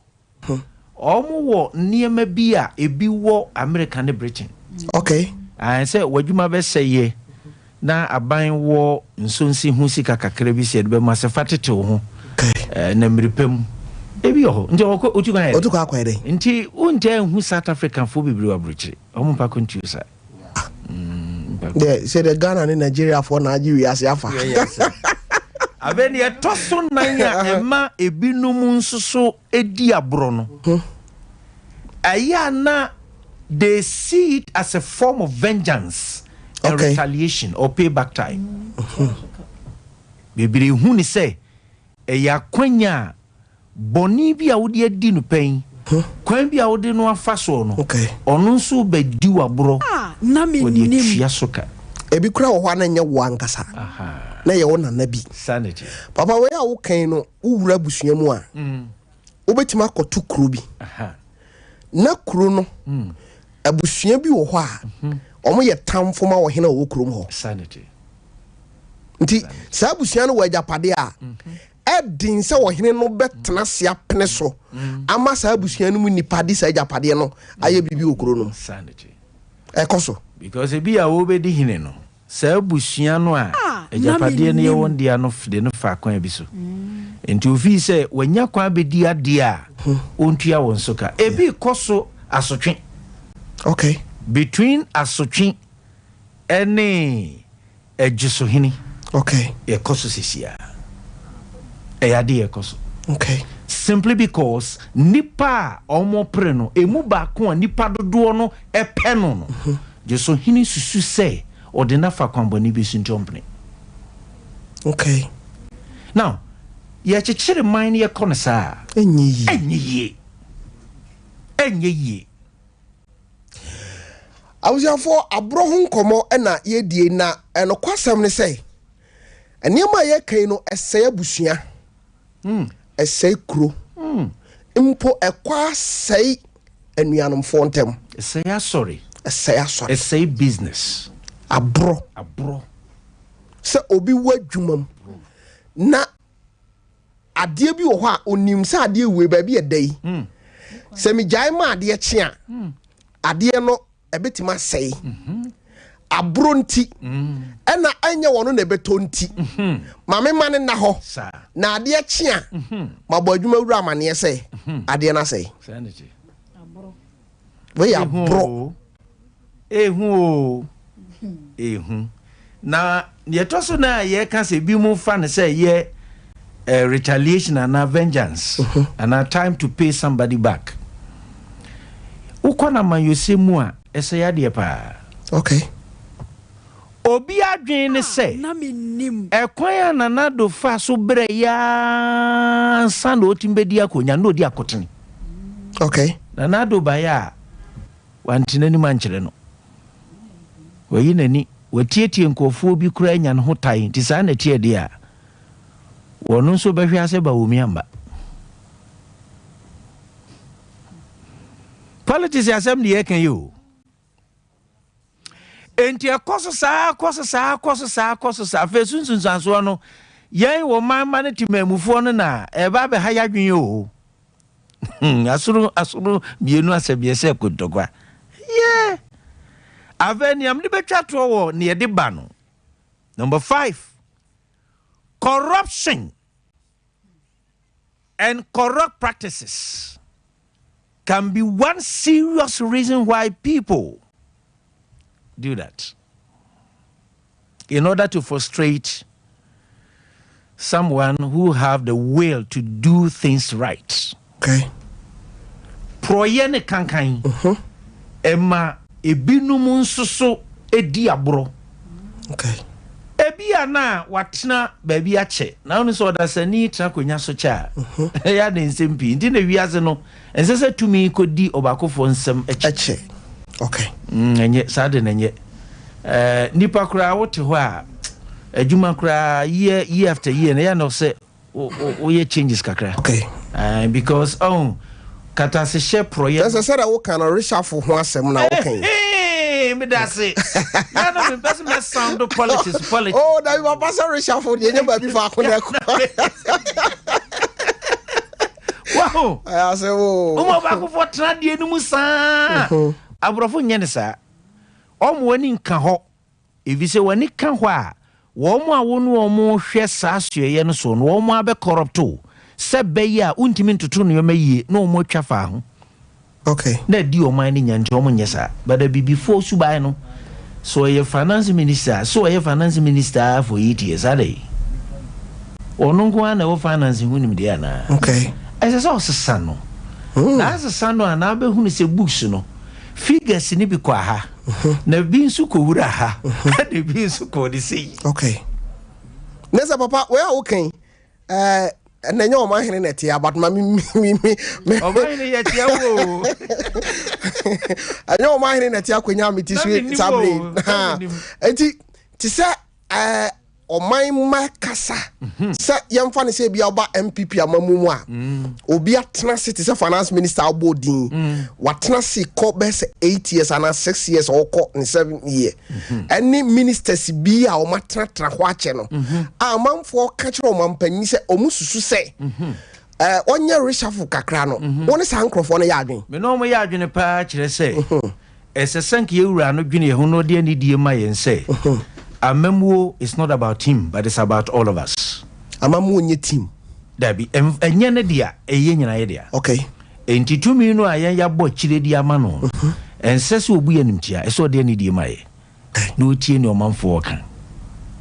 Wɔn wɔ nneɛma bi a ebi wɔ America ne Britain. Okay. Ae sɛ w'adwuma bɛsɛeɛ na aban wɔ nsonsi ho sika kakra bi sɛ yɛde bɛma sɛ fa tete wo ho eh, na mmiri pa mu. Ebi wɔ hɔ. Nti ɔkɔ otu kwan yɛ Otu kwan akɔyɛ dɛn? Nti wontaa nhu South African foɔ bebree wɔ aburokyire. Wɔn mpa kwantuo saa. Deɛ sɛ deɛ Ghana ne Nigeria foɔ na agye wiase afa. Afei deɛ ɛtɔ so nan a ɛma ebinom nso so di aborɔ no, ɛyɛ a na they see it as a form of vengeance and okay. retaliation or payback time. Bebree hu ne sɛ ɛyɛ akwanya a Bɔne bi a wode adi no pɛn, kwan bi a wode no afa soɔ no, ɔno nso rebɛdi wo aborɔ, ɔde atua so ka. Ebi koraa wɔ hɔ a na ɛnyɛ wo ankasa, na ɛyɛ wo nana bi. Papa, wei a woka yi no, wowura abusua mu a, wobɛtumi akɔto kuro bi. Na kuro no, abusua bi wɔ hɔ a, wɔyɛ tamfo ma ɔhene a ɔwɔ kurom hɔ. Nti saa abusua no wɔ agyapadeɛ a, Ɛden sɛ ɔhene no bɛtena ase apene so ama saa abusua no mu nnipa de saa agyapadeɛ no ayɛ biribi wɔ kuro no mu. Ɛkɔ so. Because ebi a wɔrebɛdi hene no, saa abusua no a agyapadeɛ no yɛ wɔn dea no de no faa kwan bi so. Nti ofii sɛ wanya kwan abɛdi adeɛ a, ɔntua wɔn so ka. Ebi rekɔ so asotwe. Okay. Between asotwe ne Adwosohene. Okay. Ɛkɔ so sisi a. Ɛyɛ adeɛ ɛkɔ so. Okay. Simply because nipa a wɔn pere no, emu baako a nipa dodoɔ no pɛ no no, mhm. Dwosohene susu sɛ ɔde no afa kwanbɔne bi so nti ɔmpene. Okay. Now, yɛkyekyere man no yɛkɔ no saa. Ɛnyɛ yie. Ɛnyɛ yie. Ɛnyɛ yie. Abusuafoɔ, aborɔ ho nkɔmmɔ na yɛredie na nokwasɛm ne sɛ nneɛma a yɛreka yi no ɛsɛe abusua, hmm. ɛsɛe kuro, hmm. mpo ɛkɔ asɛe anuanomfoɔ ntam. Ɛsɛe asɔre. Ɛsɛe asɔre. Ɛsɛe business. Aborɔ. Aborɔ. Sɛ obi wɔ adwuma mu na adeɛ bi wɔ hɔ a onim sɛ adeɛ wei baabi ɛda yi hmm. sɛ megyae ma adeɛ kye a hmm. adeɛ no ɛbɛtumi asɛe mhm. aboro nti hmm. ɛna ɛnyɛ wɔn na ɛbɛtɔ nti ma me ma ne nna hɔ na adeɛ kye a mhm. mabɔ adwuma wura amaneɛ sɛ mhm. adeɛ no asɛe wei yɛ aborɔ. Ehu oo, ehu. Na deɛ ɛtɔ so na yɛka sɛ ebi mu fa no sɛ ɛyɛ eh, retaliation anaa vengeance mhm. anaa time to pay somebody back. Wokɔ no amanyɔsɛm mu a, ɛsɛ yadeɛ paa. Okay. Obi adwene ne sɛ, ɛkwan a Nana Addo faa so brɛeɛ ara ansa na ɔtumi bɛdi akonnwa no, na ɔdi akotene. Okay. Nana Addo baeɛ a, wante n'anim ankyerɛ no. Wayi n'ani, watietie nkurɔfoɔ bi koraa anya ne ho tae, nti saa na ɛteɛ deɛ a, wɔn nso bɛhwɛ ara sɛ Bawumia mma. Politics asɛm ne yɛreka yi o. Enti ɛkɔ so saa, kɔ so saa, kɔ so saa, kɔ so saa. Afei so nsunsuansoɔ no, yɛn wɔ man mma ne temanmufoɔ no na ɛba abɛha yɛadwene o. Hmm, asono asono mmienu asɛmmiɛsɛ kontɔkwa. Yeah. Afei nea mede bɛtwa toɔ wɔ nea ɛde ba no. Number five, corruption. And corrupt practices can be one serious reason why people do that. In order to frustrate someone who have the will to do things right. Okay. Porɔeɛ ne kankan ɛma ebinom nso so di aborɔ. Okay. Ebia na watena baabi akyɛ, na wonim sɛ ɔdasani tena akonnwa so kyɛ a, ɛyɛ a na nsɛm pii. Nti na wiase no, ɛnsɛ sɛ tumi kɔdi ɔbaakofoɔ nsam kyɛ. Kyɛ. Okay. Mm, ɛnyɛ, saa de na ɛnyɛ. Eh, nipa koraa wote hɔ a, adwuma koraa year, year after year, na ɛyɛ na sɛ woyɛ changes kakra. Okay. Uh, because oh, katasehyɛ porɔyɛ. Sɛ sɛ woka no reshuffle ho asɛm na woka yi. Hey, me da se. Ya no me pɛ sɛ mɛ sound politics politics. Oh, da bi papa sɛ reshuffle deɛ nyɛ baabi faako na ɛkɔ. Wa. Ɔho. Ɛyɛ asɛm o. Woma ɔbaakofoɔ tena adeɛ no mu saa. Aborɔfo nyɛ no saa. Ɔmo ani nka hɔ. Efisɛ w'ani ka hɔ a, wɔn a wo ne wɔn rehwɛ saa asoɛeɛ no soɔ no, wɔn ara bɛkɔrɔpto wo, sɛ ɛbɛyɛ a wontumi ntoto nneɛma yie na wɔn atwa faa ho. Okay. Na adi ɔman no nya nti wɔn nyɛ saa. But abibifoɔ suban no, sɛ ɔyɛ finance minister a, sɛ ɔyɛ finance minister ara for 8 years, adɛn? Ɔno nko ara na ɛwɔ finance ho nimdeɛ anaa? Okay. Ɛsɛ sɛ ɔsesa no. Na asesa no a, na abɛhunu sɛ books no, figures no bi kɔ aha, na bi nso kɔ wura ha, na bi nso kɔ ne sei. Okay. Ne sɛ papa, wei a woka yi, ɛɛ ɛnna ɛnyɛ ɔman hene na ɛte but ma mi mi mi mi. Ɔman hene yɛ tia wo. Ɛnyɛ ɔman hene na ɛte akonnwa mi ti so saa bere eti te sɛ ɔman mma kasa sɛ yɛmfa no sɛ ebi ɔba NPP amamu mu a, obi atena ase te sɛ finance minister abɔ din, watena ase kɔ bɛyɛ sɛ 8 years anaa 6 years, ɔkɔ ne 7 year, ɛne ministers bi a wɔn atenatena hɔ akyɛ no a, amanfoɔ ka kyerɛ ɔman panyin sɛ wɔn susu sɛ ɔnyɛ reshuffle kakra no, wɔn ne saa nkurɔfoɔ no yɛ adwene. Me ne wɔn yɛ adwene paa, kyerɛ sɛ ɛsɛ sɛ nka yɛwura no dwene yɛn ho na ɔde anidie ma yɛn sɛ amammuo is not about him but it's about all of us. Amammuo nyɛ team. Dabi, ɛnyɛ ne dea, ɛyɛ nyinaa yɛ dea. Enti tumi no a yɛn yɛabɔ akyire de ama no no, ɛnsɛ sɛ ɔbu yɛn animtia, ɛsɛ ɔde anidie ma yɛ na ɔtie nea ɔmanfoɔ ka.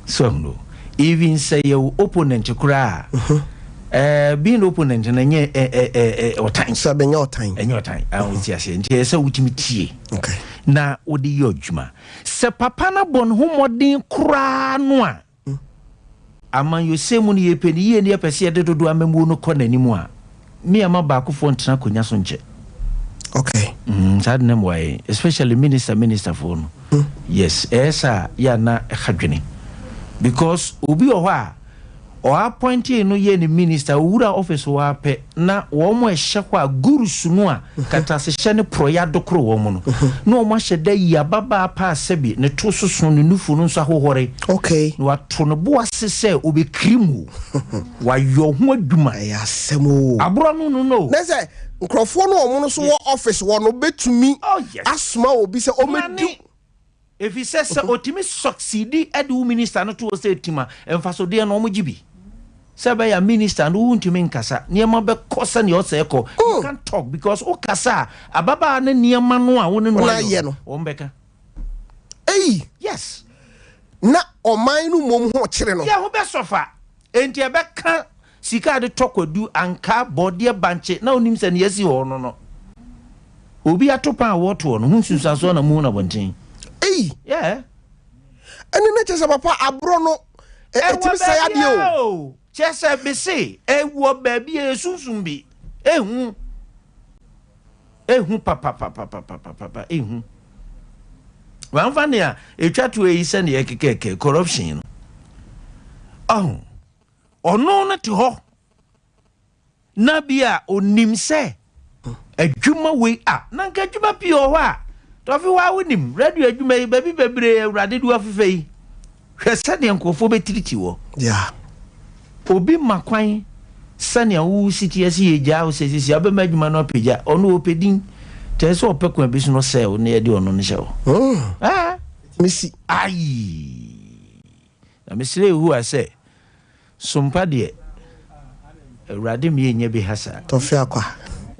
So ahunu, even sɛ yɛwɔ opponent koraa a, being opponent no ɛnyɛ ɔtan. Sɛ bɛnyɛ ɔtan. Ɛnyɛ ɔtan a wote aseɛ, nti ɛyɛ sɛ wotumi tie na wode yɛ adwuma. Sɛ papa no abɔ ne ho mmɔden koraa no a, amanyɔsɛm mu no yɛpɛ ne yie ne yɛpɛ sɛ yɛde dodoɔ amammuo no kɔ n'anim a, me ama baakofoɔ ntena akonnwa so nkyɛ. Saa de na mmoa yɛn, especially ministerfoɔ no. Yes, ɛyɛ sɛ a yɛ ana ɛha dwene, because obi wɔ hɔ a ɔappointee no yɛ ne minister, owura office hɔ ara pɛ na wɔn a ɛhyɛ hɔ a gurus no a katasehyɛ ne porɔeɛ adokoro wɔn no, na wɔn ahyɛ da yi ababaa paa sɛbi ne to soso, ne nufu no nso ahohɔre. Na wato ne bo ase sɛ obɛkiri mu, wayɔ ho adwuma. Ɛyɛ asɛm o. Aborɔ no no no. Ne sɛ nkurɔfoɔ no wɔn nso wɔ office wɔ no bɛtumi asoma obi sɛ ɔmɛdi. Ɛfiri sɛ sɛ ɔtumi succeed de wo minister no to hɔ sɛ tim a, mfasodeɛ no wɔgye bi. Sɛ ɛbɛyɛ a minister no wontumi nkasa, nneɛma bɛkɔ sɛdeɛ ɔsɛ ɛkɔ. You can't talk because wokasa a, ababaa ne nneɛma no a wo ne no ayɛ no, wɔn bɛka. Ei! Yes. Na ɔman no mmom ho kyere no. Yɛ ho bɛsɔfa. Enti ɛbɛka sika a de tɔ kwadu, anka, bɔɔdeɛ, bankye, na wonim sɛ nea asi hɔ no no, obi ato pan a wɔtoɔ no ho nsunsuansoɔ na muhu no abɔnten. Ei! Yeah. Ɛne ne kyɛ sɛ papa aborɔ no ɛtumi sɛe adeɛ o. Kyɛ sɛ mese ɛwɔ baabi a ɛsunsum bi ehu ehu papapapapapapa ehu. Wamfa nea etwa to eyi sɛ nea ɛkekɛkɛ corruption no. Ɔho ɔno no te hɔ na bi a onim sɛ adwuma wei a na nka adwuma pii wɔ hɔ a tɔfe hɔ a wonim radio adwuma yi baabi bebree awurade de wafefa yi, hwɛ sɛdeɛ nkurɔfoɔ bɛtiriti wɔ. Obi ma kwan sɛnea wo si teɛ sɛ yɛgyaa wo sɛ sisi a wobɛma adwuma no apagya, ɔno ɔpɛ din kyerɛ sɛ ɔpɛ kwan bi so no sɛ wo ne yɛde ɔno no hyɛ hɔ. Ah. Mesi. Ayi. Na mesrɛ Yehowa sɛ sompa deɛ awurade me yɛnya bi ha saa. Tɔfe akwa.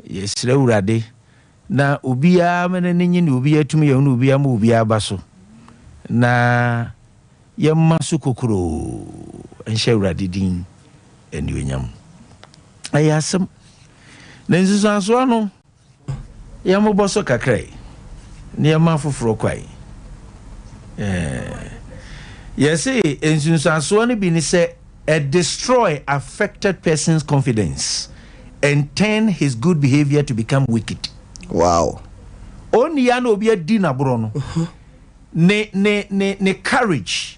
Yɛsrɛ awurade na obiara mene ne nye ne obiara tumi yɛ ho na obiara ma obiara ba so na yɛma so kokoroo nhyɛ awurade din anuonyam. Ɛyɛ asɛm na nsusuansoɔ no yɛmmobɔ so kakra yi nneɛma foforɔ kwae. Yɛse nsunsuansoɔ no bi ne sɛ ɛ destroy affected person's confidence and turn his good behavior to become wicked. Ɔnni ya na obi adi n'aborɔ no, ne courage,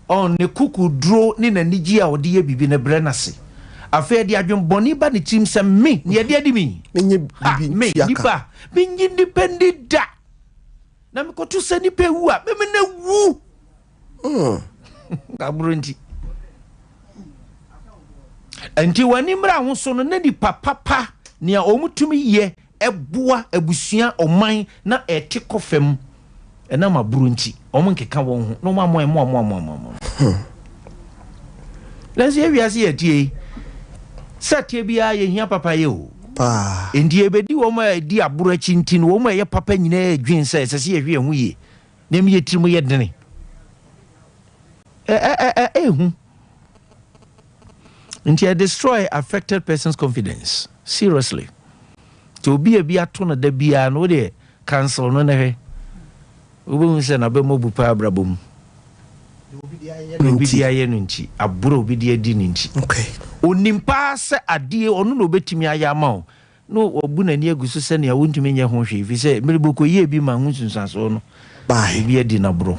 ɔn ne kukuduro ne n'anigye a ɔde yɛ biribi no brɛ n'ase. Afei ɛde adwenbɔne ba ne tirim sɛ me, nea ɛde adi me yi, ha, me, nipa, menye nipa ni da. Na mekɔto sɛ nipa ewu a, meme na wu. Aborɔ nti. Nti w'ani mmra ho so no, na nipa papa Nea wɔtumi yɛ boa abusua, ɔman na ɛte kɔ fam ɛnam aburo nti, wɔnkeka wɔn ho na wɔamoa mmoa mmoa mmoa mmoa mmoa. Nanso yɛ wiase yɛ tie yi, sɛ teɛ biara yɛhia papayɛ o. Paa. Enti yɛbɛdi wɔn a ɛdi aboro akyi nti no, wɔn a ɛyɛ papa nyinaa dwen sɛ ɛsɛ sɛ yɛhwɛ yɛn ho yie na ɛmu yɛ tirim yɛ dene. Ɛ ɛ ɛ ɛ ɛhu. Nti ɛ destroy affected person's confidence seriously. Nti obi a bi ato no da biara no wodeɛ cancel no na hwɛ. Wobɛhu sɛ n'abam abu paa abrabɔ mu. Deɛ obi de ayɛ no nti, aborɔ a obi de adi no nti. Onim paa sɛ adeɛ ɔno na obɛtumi ayɛ ama wo na wabu n'ani agu so sɛnea wontumi nyɛ ho hwee, ɛfiri sɛ mmerɛ kɔyɛɛ bi ma ho nsunsuansoɔ no, obi adi no aborɔ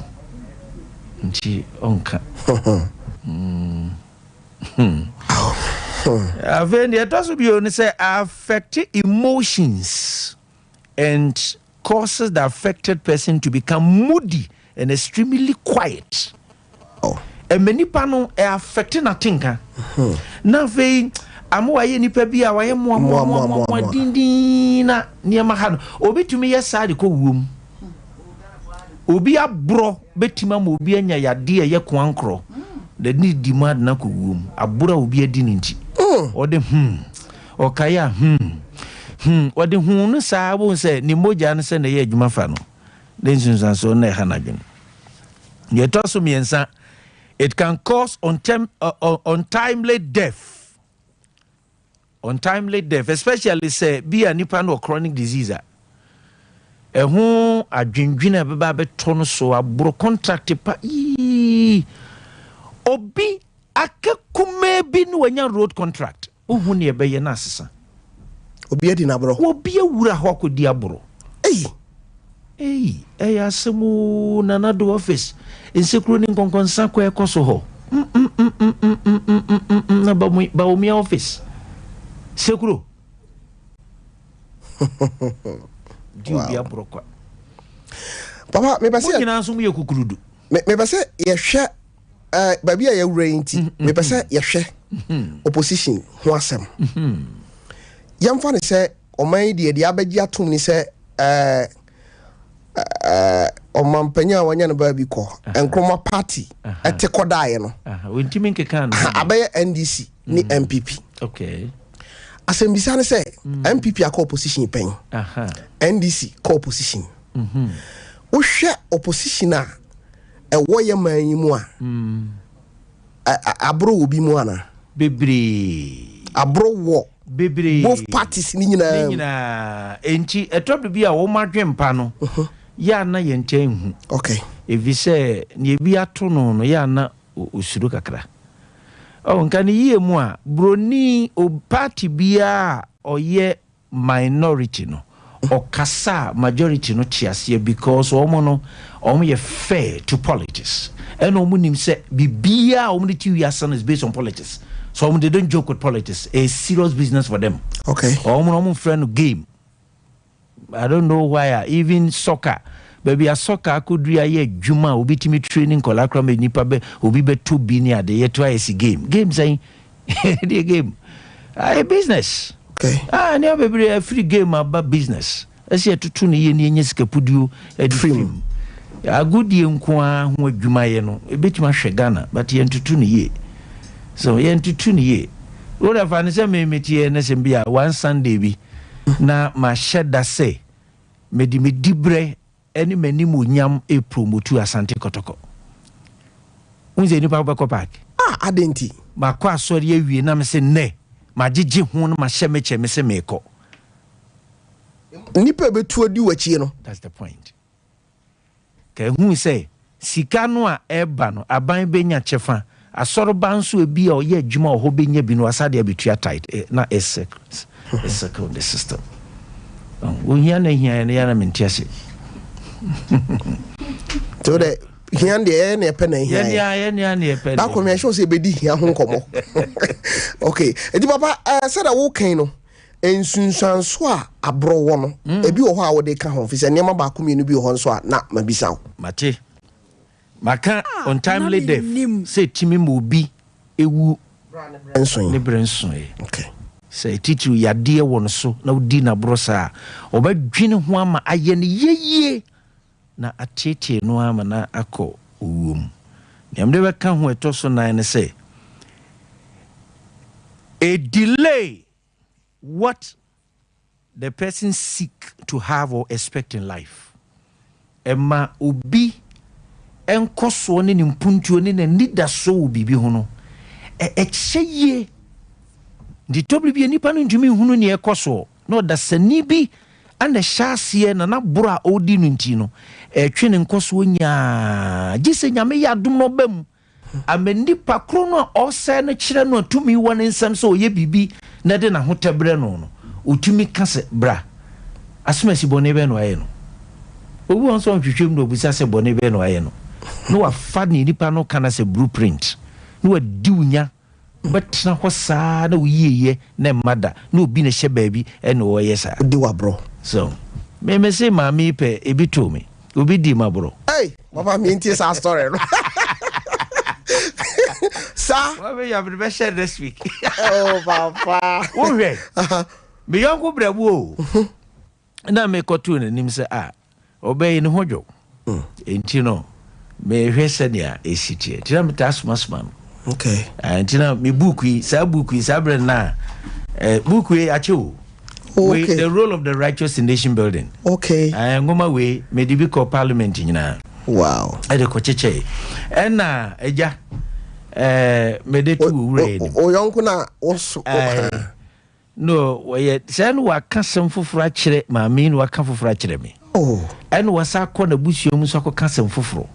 nti ɔnka. Afei deɛ ɛtɔ so bio ne sɛ affect emotions and causes the affected person to become moody and extremely quiet. Ɛma nipa no ɛ affect n'atenka. Na afei ama wayɛ nipa bi a wayɛ mmoamoamoamoa dindin na nneɛma ha no. Obi tumi yɛ saa de kɔ wuo mu. Obi aborɔ bɛtumi ama obi anya yadeɛ a ɛyɛ koankorɔ. N'ani di mu ade no akɔ wuo mu. Aborɔ a obi adi no nti. Ɔde Ɔkae a, hmm, hmm, ɔde huu no saa, wohu sɛ ne mogya no sɛ na ɛyɛ adwuma fa no, ne nsunsuansoɔ no na ɛha n'adwene. Deɛ ɛtɔ so mmiɛnsa, it can cause untem, uh, untimely death. Untimely death, especially sɛ bi a nipa no wɔ chronic disease a, ɛho adwendwene a ɛbɛba abɛtɔ no so aboro contract pa yii. Obi aka kumaa bi na wanya road contract. Wohu nea ɛbɛyɛ na asesa. Obi adi n'aborɔ. Obi awura hɔ akɔdi aborɔ. Ei! Ei! Ɛyɛ asɛm oo, Nana Addo office, nsekuro ne nkɔnkɔnsa kɔ ɛkɔ so hɔ. Mm-mm-mm-mm-mm-mm-mm-mm na Bawumia office. Sekuro. Di obi aborɔ kwa. Papa, mepɛ sɛ. Mo nyinaa nso mo yɛ kukurudu. Mepɛ sɛ yɛhwɛ Eh, baabi a yɛawura yi nti mm-hmm. mepɛ sɛ yɛhwɛ mm-hmm. opposition ho asɛm. Mm-hmm. Yɛmfa no sɛ ɔman yi deɛ deɛ abɛgye atom ni sɛ eh, eh, ɔmampanyin a wanya no baabi kɔ Nkrumah party ɛte kɔdaeɛ no abɛyɛ NDC ne NPP. Mm. Okay. Asɛmbisa ne sɛ NPP mm. akɔ opposition pɛn, NDC kɔ opposition. Wohwɛ opposition a ɛwɔ yɛ man yi mu a, aboro wɔ bi mu ana? Bebree. Aboro wɔ. Bebree. Both parties ni nyinaa. Ne nyinaa. Enti ɛtɔ do bi a wɔn adwempa no mhm. yɛ ana yɛn nkyɛn nhu. Okay. Efisɛ nea ebi ato no no yɛ ana osuro kakra. Oh, nka ne yie mu a, broni o party biara a ɔyɛ minority no ɔkasa a majority no te aseɛ because wɔn no wɔn yɛ fair to politics ɛna wɔn nim sɛ biribiara a wɔn de ti wiase no is based on politics so wɔn they don't joke with politics a serious business for them. Okay. Wɔn no wɔn frɛ no game. I don't know why a even soccer baabi a soccer akɔduru ayɛ adwuma a obi tumi training nkɔla koraa ma nipa bɛ obi bɛtɔ bi ne ade yɛto ayɛ si game game sɛn deɛ game ayɛ business. Okay. Ah, nneɛma bebree afiri game aba business ɛsɛ yɛtoto no yie ne yɛnya sika puduo ɛde firi mu agodie nko ara ho adwumayɛ no ɛbɛtumi ahwɛ Ghana but yɛntoto no yie so yɛntoto no yie wode fa no sɛ memeteɛ ne sɛm bi a one Sunday bi na mahyɛ da sɛ mede me dibrɛ ne m'animuonyam repromotu Asante Kɔtɔkɔ. Wohu sɛ nnipa bɛkɔ park? Ah, adɛn nti? Makɔ asɔre awie na mese nnɛ magyegye ho na mahyɛ me kyɛ mese merekɔ. Nnipa a ɛbɛtu adi w'akyi no. That's the point. Ka ehuu sɛ sika no a ɛreba no, aban benya kyɛfa, asɔrba nso ebi a ɔyɛ adwuma wɔ hɔ benya bi na wasan de abetua tithe, na ɛcircle the system. Ohia na ehia yɛn no, yɛ na mente ase. Nti wo dɛ hia deɛ yɛyɛ na ɛpɛ na ehia yɛ. Yɛn nea na ɛpɛ. Baako mi ɛhyɛ sɛ ebedi hia ho nkɔmɔ. Okay, eti papa ɛɛ sɛdeɛ wokan no. Nsunsuanso a aborɔ wɔ no, ebi wɔ hɔ a wode ka ho, efisɛ nneɛma baako mmienu bi wɔ hɔ nso a na mabisa wo. Mate. Maka Ah, na untimely death mennim. sɛ ɛtumi ma obi wu Ne berɛ ne berɛ nsoe. Okay. Sɛ titiriw yadeɛ wɔ no so na wodi no aborɔ saa a, ɔbɛdwene ho ama ayɛ no yɛyie na ateetee no ara ma no akɔ owuo mu. Nea mede bɛka ho a ɛtɔ so nan ne sɛ, a delay what the person seek to have or expect in life. Ɛma obi nkɔsoɔ ne ne mpuntuo ne n'anidasoɔ wɔ biribi ho no, ɛkyɛ yie. Nti tɔbiri bi a nipa no ntumi nhunu nea ɛkɔ soɔ na ɔdasani bi na ɛhyɛ aseɛ na n'aborɔ a ɔredi no nti no, ɛretwe ne nkɔsoɔ nyaa gye sɛ Nyame yɛ adom na ɔba mu ama nipa koro no a ɔresɛe no kyerɛ no a tumi wɔ ne nsam sɛ ɔyɛ biribi na ɛde n'ahotɛ brɛ no no, ɔtumi ka sɛ, Bra, asomasi bɔne bɛn na wayɛ no? Obi wɔ hɔ nso a ɔnhwehwɛ mu na ɔbisa sɛ bɔne bɛn na wayɛ no, na wafa nea nipa no ka no asɛ blueprint, na wadi wo nya. Wobɛtena hɔ saa na wo yieyɛ na ɛmma da na obi na ɛhyɛ baabi na ɔreyɛ saa. Wodi w'aborɔ. So me me se maame yi pɛ ebi too me obi dii m'aborɔ. Ei papa me ntie saa story no saa. Wabɛ yɛ abiri bɛhyɛ next week. Oh papa. Wohwɛ me yɔnko brɛbo o. Na mekɔtoo n'anim sɛ, A, ɔbaa yi, ne ho dwo. Enti no, mehwɛ sɛnea esi teɛ. Nti na metaa somasoma no. Okay. Ah, nti na me book yi, saa book yi, saa berɛ no na eh, book yi akyɛ o. Oh, Wei, okay. The Role of the Righteous in Nation Building. Okay. Eh, nwoma wei, mede bi kɔ parliament nyinaa. Wow. Ɛde kɔkyekyɛe. Ɛna agya, eh, mede to owura yi anim. O yɔnko na woso. Eh, No wɔyɛ sɛ na waka asɛm foforɔ akyerɛ maame yi na waka foforɔ akyerɛ me. Oh. Ɛna wasa akɔ n'abusua mu nso akɔka asɛm foforɔ.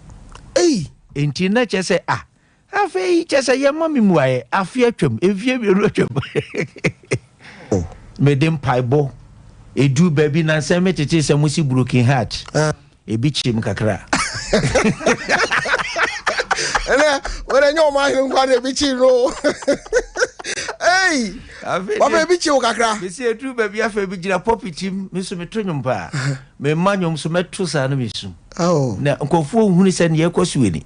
Ei. Enti na kyerɛ sɛ ah afei kyerɛ sɛ yɛma me mmuaeɛ afe atwam mfie mmienu atwam. Oh. Mede mpaebɔ edu baabi na nsɛm me tete sɛ mo si broken heart. Ah. Ebi kyim kakra. Ɛnɛ wɔn nyɛ wɔn ahene nkwa na ebi kyi no. Ei! Wɔn ebi kyi wo kakra. Mesi eduru baabi afei bi gyina pɔpi tim mi nso meto nnwom paa. Me mma nnwom so mɛto saa na mesu. Oh. Na nkurɔfoɔ nhunu sɛ nea ɛkɔ so ni.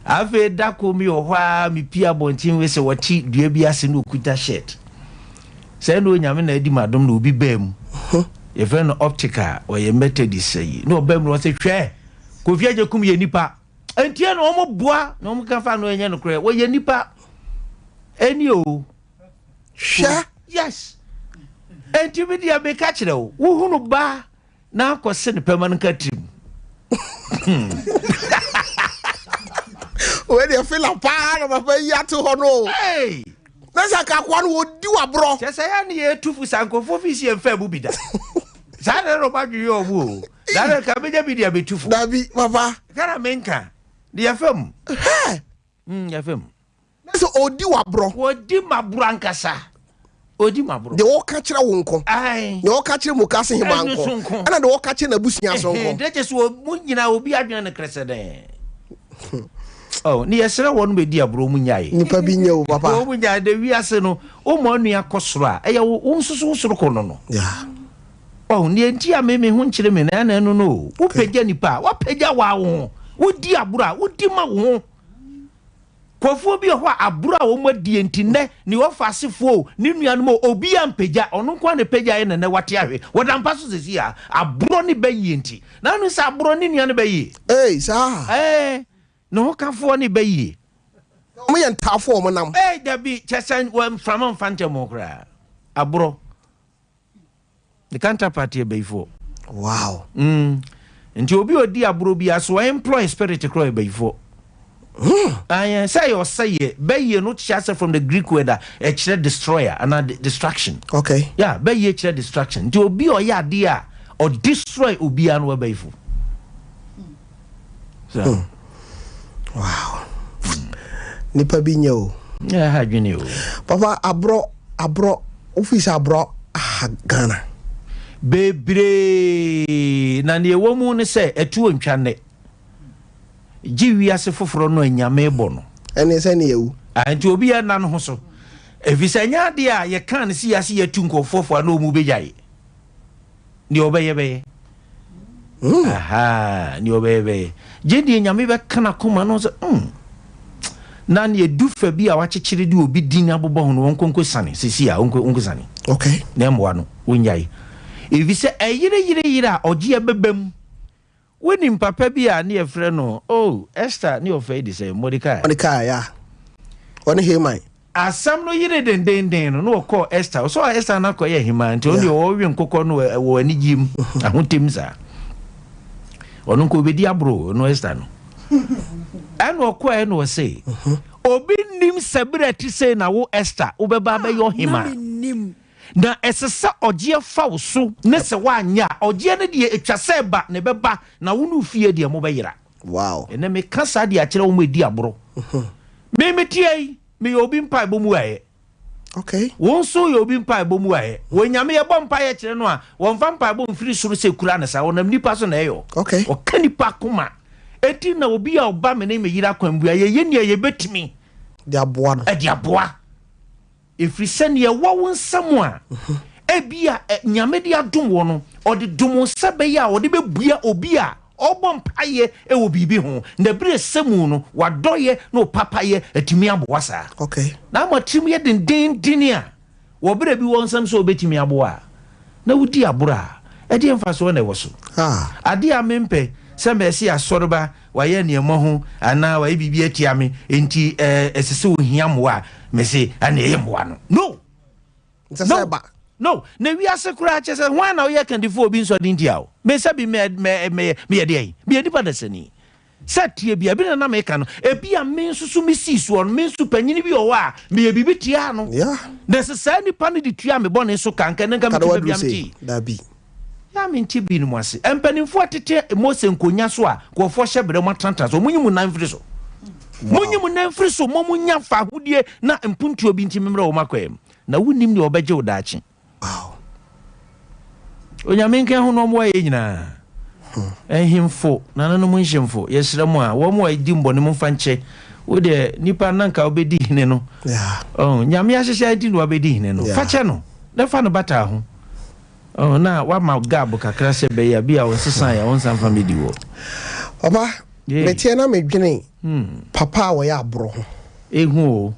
Afei da ko mi wɔ hɔ a mepie abɔnten wei sɛ wɔte dua bi ase na okuta shirt. Sɛ na Onyame na adi m'adom na obi baa mu. Yɛfrɛ no Optical, ɔyɛ Methodist ayi. Na ɔbaa mu na ɔse, hwɛ, Kofi Agyekum yɛ nipa. Ɛnti na wɔn boa na wɔn ka fa no ɛnyɛ nokorɛ. Wɔyɛ nipa. Ɛni o. Hwɛ. Yes. Ɛnti mi deɛ meka kyerɛ wo, wohunu ba Na akɔ se ne pɛma no nka tirim. Wei deɛ fila paa na papa yi ato hɔ no. Hey! Na sɛ akakoa no wɔdi waborɔ. Kyɛ sɛ yɛ ne yɛtu fo saa nkurɔfoɔ fi si yɛmfa mu bi da. Saa na ɛna ɔma adwene yɛ ɔmo o. Saa na nka menya bi de abɛtu fo. Dabi papa. Ka na menka. De yɛfa mu. Hɛ! Yɛfa mu. Na sɛ ɔdi w'aborɔ. Ɔdi m'aborɔ ankasa. Ɔdi m'aborɔ. Deɛ ɔka kyerɛ wo nko. Ae. Deɛ ɔka kyerɛ Mukase hemaa Ɛno nko. nso nko. Ɛna deɛ ɔka kyerɛ n'abusua nso nko. Deɛ kyɛ sɛ mo nyinaa obi adwene no krɛsɛdɛn. Oh, ne yɛsrɛ wɔn bɛdi aborɔ mu nyae. Nipa bi nyɛ o papa. Wɔn mu nyae de wiase no, wo ma onua kɔ soro a, ɛyɛ wo wo nso so wo soro kɔ no no. Yeah. Oh, ne nti a me me ho nkyerɛ me na ɛna ɛno no o. Wopagya nipa a, wapagya waa wo ho. Wodi aborɔ a, wodi ma wo ho. Nkurɔfoɔ bi wɔ hɔ a aborɔ a wɔn adie nti nnɛ ne ɔfa asefoɔ o, ne nuanom o, obiara mpagya, ɔno nko ara na ɛpagyaeɛ na nnɛ wate ahwe. Wɔda mpa so seesei a, aborɔ ne bayie nti. Na wonim sɛ aborɔ ne nua no bayie? Ei, saa? Ɛɛ, ne hokafoɔ ne bayie. Wɔn yɛ ntaafoɔ a wɔn nam. Ei, dabi, kyɛ sɛ mframa mfa ntɛm koraa. Aborɔ. Ne counterpart yɛ bayifoɔ. Wow. Nti obi odi aboro bi aso employ spirit korɔ yɛ bayifoɔ. Ayɛ sɛ yɛ ɔsɛ yɛ bɛyie no kyerɛ asɛ from the Greek word a ɛkyerɛ destroyer anaa destruction. Okay. Yeah, bɛyie kyerɛ destruction. Nti obi a ɔyɛ adeɛ a ɔdestroy obiara no wabayifo. So. Wow. Nipa bi nyɛ o. Yeah, ha adwene o. Papa aborɔ aborɔ wofi sɛ aborɔ aha Ghana. Bebree na nea ɛwɔ mu ne sɛ ɛtuo ntwa nnɛ. Gye wiase foforɔ no a Nyame bɔ no. Ɛne sɛ ne yɛwu. Ah, nti obi yɛ nna no ho so. Ɛfiri sɛ ɛnyɛ adeɛ a yɛkaa no si yɛase yɛatu nkurɔfoɔ fo a na wɔn bɛgyae. Deɛ ɔbɛyɛ bɛyɛ. Ahaa, deɛ ɔbɛyɛ bɛyɛ. Gye deɛ Nyame bɛka n'akoma no sɛ, mm, Na nea edu fa bi a wakyekyere de obi din abobɔ ho no, wɔnkɔ nkosiane seesei a, wɔnkɔ nkosiane. Okay. Na mmoa no, wonnyae. Efisɛ ɛyere yere yere a, ɔgyeɛ bɛba mu. Wonim papa bi a ne yɛfrɛ no, oh, Esther ne ɔfa yi de sɛn? Mordekai. Mordekai, yeah. Ɔne Haman. Asɛm no yeree dendeenden no, na ɔkɔɔ Ester. Ɔsɔɔ Ester no akɔyɛ hemaa, nti ɔno deɛ ɔrewe nkokɔ no wɔ anigyeɛ mu, ahotem saa. Ɔno nka ɔbɛdi aboro, ɔno Ester no. Ɛna ɔkɔɛ na ɔse, obi nnim sɛ berɛ a ɛte sei na wo Ester wobɛba abɛyɛ ɔhemaa. Na ɛsɛ sɛ ɔgyeɛ fa wo so, ne sɛ woanyɛ a, ɔgyeɛ no deɛ ɛtwa sɛ ɛba, na ɛbɛba, na wo ne wo fie deɛ mobɛyera. Wow. Ɛnɛ meka saa de akyerɛ wɔn a ɛdi aboro. Me meteɛ yi, meyɛ obi mpaebɔ mu ayɛ. Okay. Wo nso yɛ obi mpaebɔ mu ayɛ. Wɔ Nyame yɛbɔ mpaeɛ kyerɛ no a, wɔmfa mpaebɔ mfiri soro sɛ kura no saa, ɔnam nipa so na ɛyɔ. Okay. Ɔka nipa koma. Enti na obi a ɔba me ne me yere akwanbua, yɛyɛ nea yɛbɛtumi. De aboa no. De aboa. Ɛfiri sɛ nea ɛwɔ wo nsam a ebia Nyame de adom wo no, ɔde dom wo sɛ ɛbɛyɛ a ɔde bɛbua obi a ɔrebɔ mpaeɛ wɔ biribi ho, na ɛberɛ ɛsɛ mu no, w'adɔeɛ ne wo papayɛ atumi aboa saa. Okay. Na ama tirim yɛ dendeenden a, wɔ berɛ bi wɔ nsam sɛ wobɛtumi aboa a, na wodi aborɔ a, ɛdeɛn mfasoɔ na ɛwɔ so? Ah. Adeɛ a mempɛ sɛ mɛse asɔreba wayɛ nneɛma ho anaa wayɛ biribi atia me nti ɛsɛ sɛ ohia mmoa a, mese ɛne ɛyɛ mmoa no. No! Nsɛ sɛ ɛba. No! Na wiase koraa kyɛ sɛ hwan na ɔyɛ kandifoɔ obi nsɔ de ntia o? Me sɛ bi mɛ mɛ mɛyɛ meyɛ deɛn? Meyɛ nipa dasani. Sɛ tie bi a, ebi na na meka no, ebi a me nso so mesii soɔ no, me nso panyini bi wɔ hɔ a meyɛ biribi tiaa no. Yeah. Na sɛ saa nipa no de tua me bɔne so ka, nka ɛnnɛ nka mete baabi a mete yi. Dabi. Yɛ a mente binom ase. Mpanimfoɔ a ɛtete Mose nkonya so a nkurɔfoɔ hyɛ berɛ moatenatena so, monyi mo nan mfiri so. Monyi mo nan mfiri so, mo monnya fahodie na mpuntuo bi nti memmrɛ wo m'akwan mu. Na wonnim deɛ ɔbɛgye wo daakye. Onyame nka ho na ɔmmoa yɛn nyinaa. Nhemfo, nananom nhemfo, yɛsrɛ mo a, wɔn a ɛdi mbɔne momfa nkyɛ. Wo deɛ, nipa na nka wobɛdi hene no. Oh, Nyame ahyehyɛ nti na wabɛdi hene no. Fa kyɛ no, na fa no bata ho. Oh, na wama gab kakra sɛ bɛyɛ a bi a ɔnsesaeɛ a ɔnsan mfa mmɛdi hɔ. Papa, meteɛ na medwene papa a ɔyɛ aborɔ ho. Ehu o.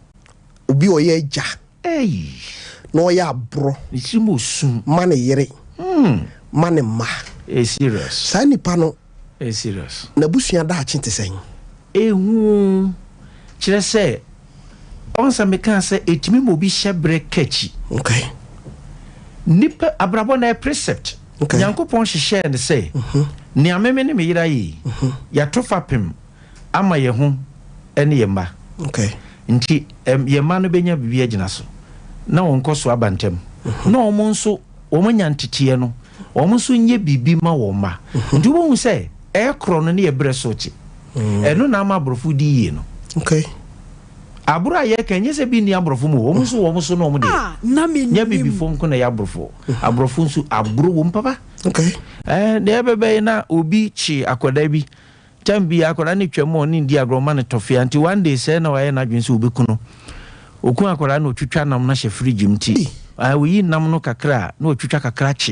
Obi a ɔyɛ agya. Ei. Na ɔyɛ aborɔ. Ne tirim osu. Ma ne yere. Ma ne mma. Ɛyɛ serious. Saa nipa no. Ɛyɛ serious. N'abusua daakye te sɛn? Ehu o. Kyerɛ sɛ, ɔn sɛ mekaa sɛ ɛtumi ma obi hyɛ berɛ ka akyi. Okay. Nipa, abrabɔ no ɛyɛ precept. Okay. Nyankopɔn hyehyɛɛ no sɛ, nea me me ne me yere ayɛ yi, yɛato fapem ama yɛn ho ne yɛn mma. Okay. Nti yɛn mma no bɛnya biribi agyina so na wɔn nkɔsoɔ aba ntɛm. Na wɔn nso wɔn anya nteteɛ no, wɔn nso nyɛ biribi ma wɔn mma. Nti wobɛhu sɛ ɛrekorɔ no ne yɛ berɛ so te. Ɛno na ama aborɔfo di yie no. Okay. Aboro a yɛka nyɛ sɛ bi nni aborɔfo mu o, wɔn nso wɔn so na wɔn deɛ. Ah, na Nyɛ mennim. abibifoɔ nko na ɛyɛ aborɔfoɔ. Aborɔfo nso aboro wɔ mu papa. Okay. Ɛɛ deɛ ɛbɛbɛ yi na obi kye akwadaa bi. Time bi akwadaa no twam a ɔne no di agorɔ ɔma no tɔfea nti one day sɛɛ na wayɛ n'adwene sɛ ɔbɛku no. Ɔku akwadaa no na ɔtwitwa nam no ahyɛ fridge mu nti ɛɛ ɔyi nam no kakra a na watwitwa kakra akye.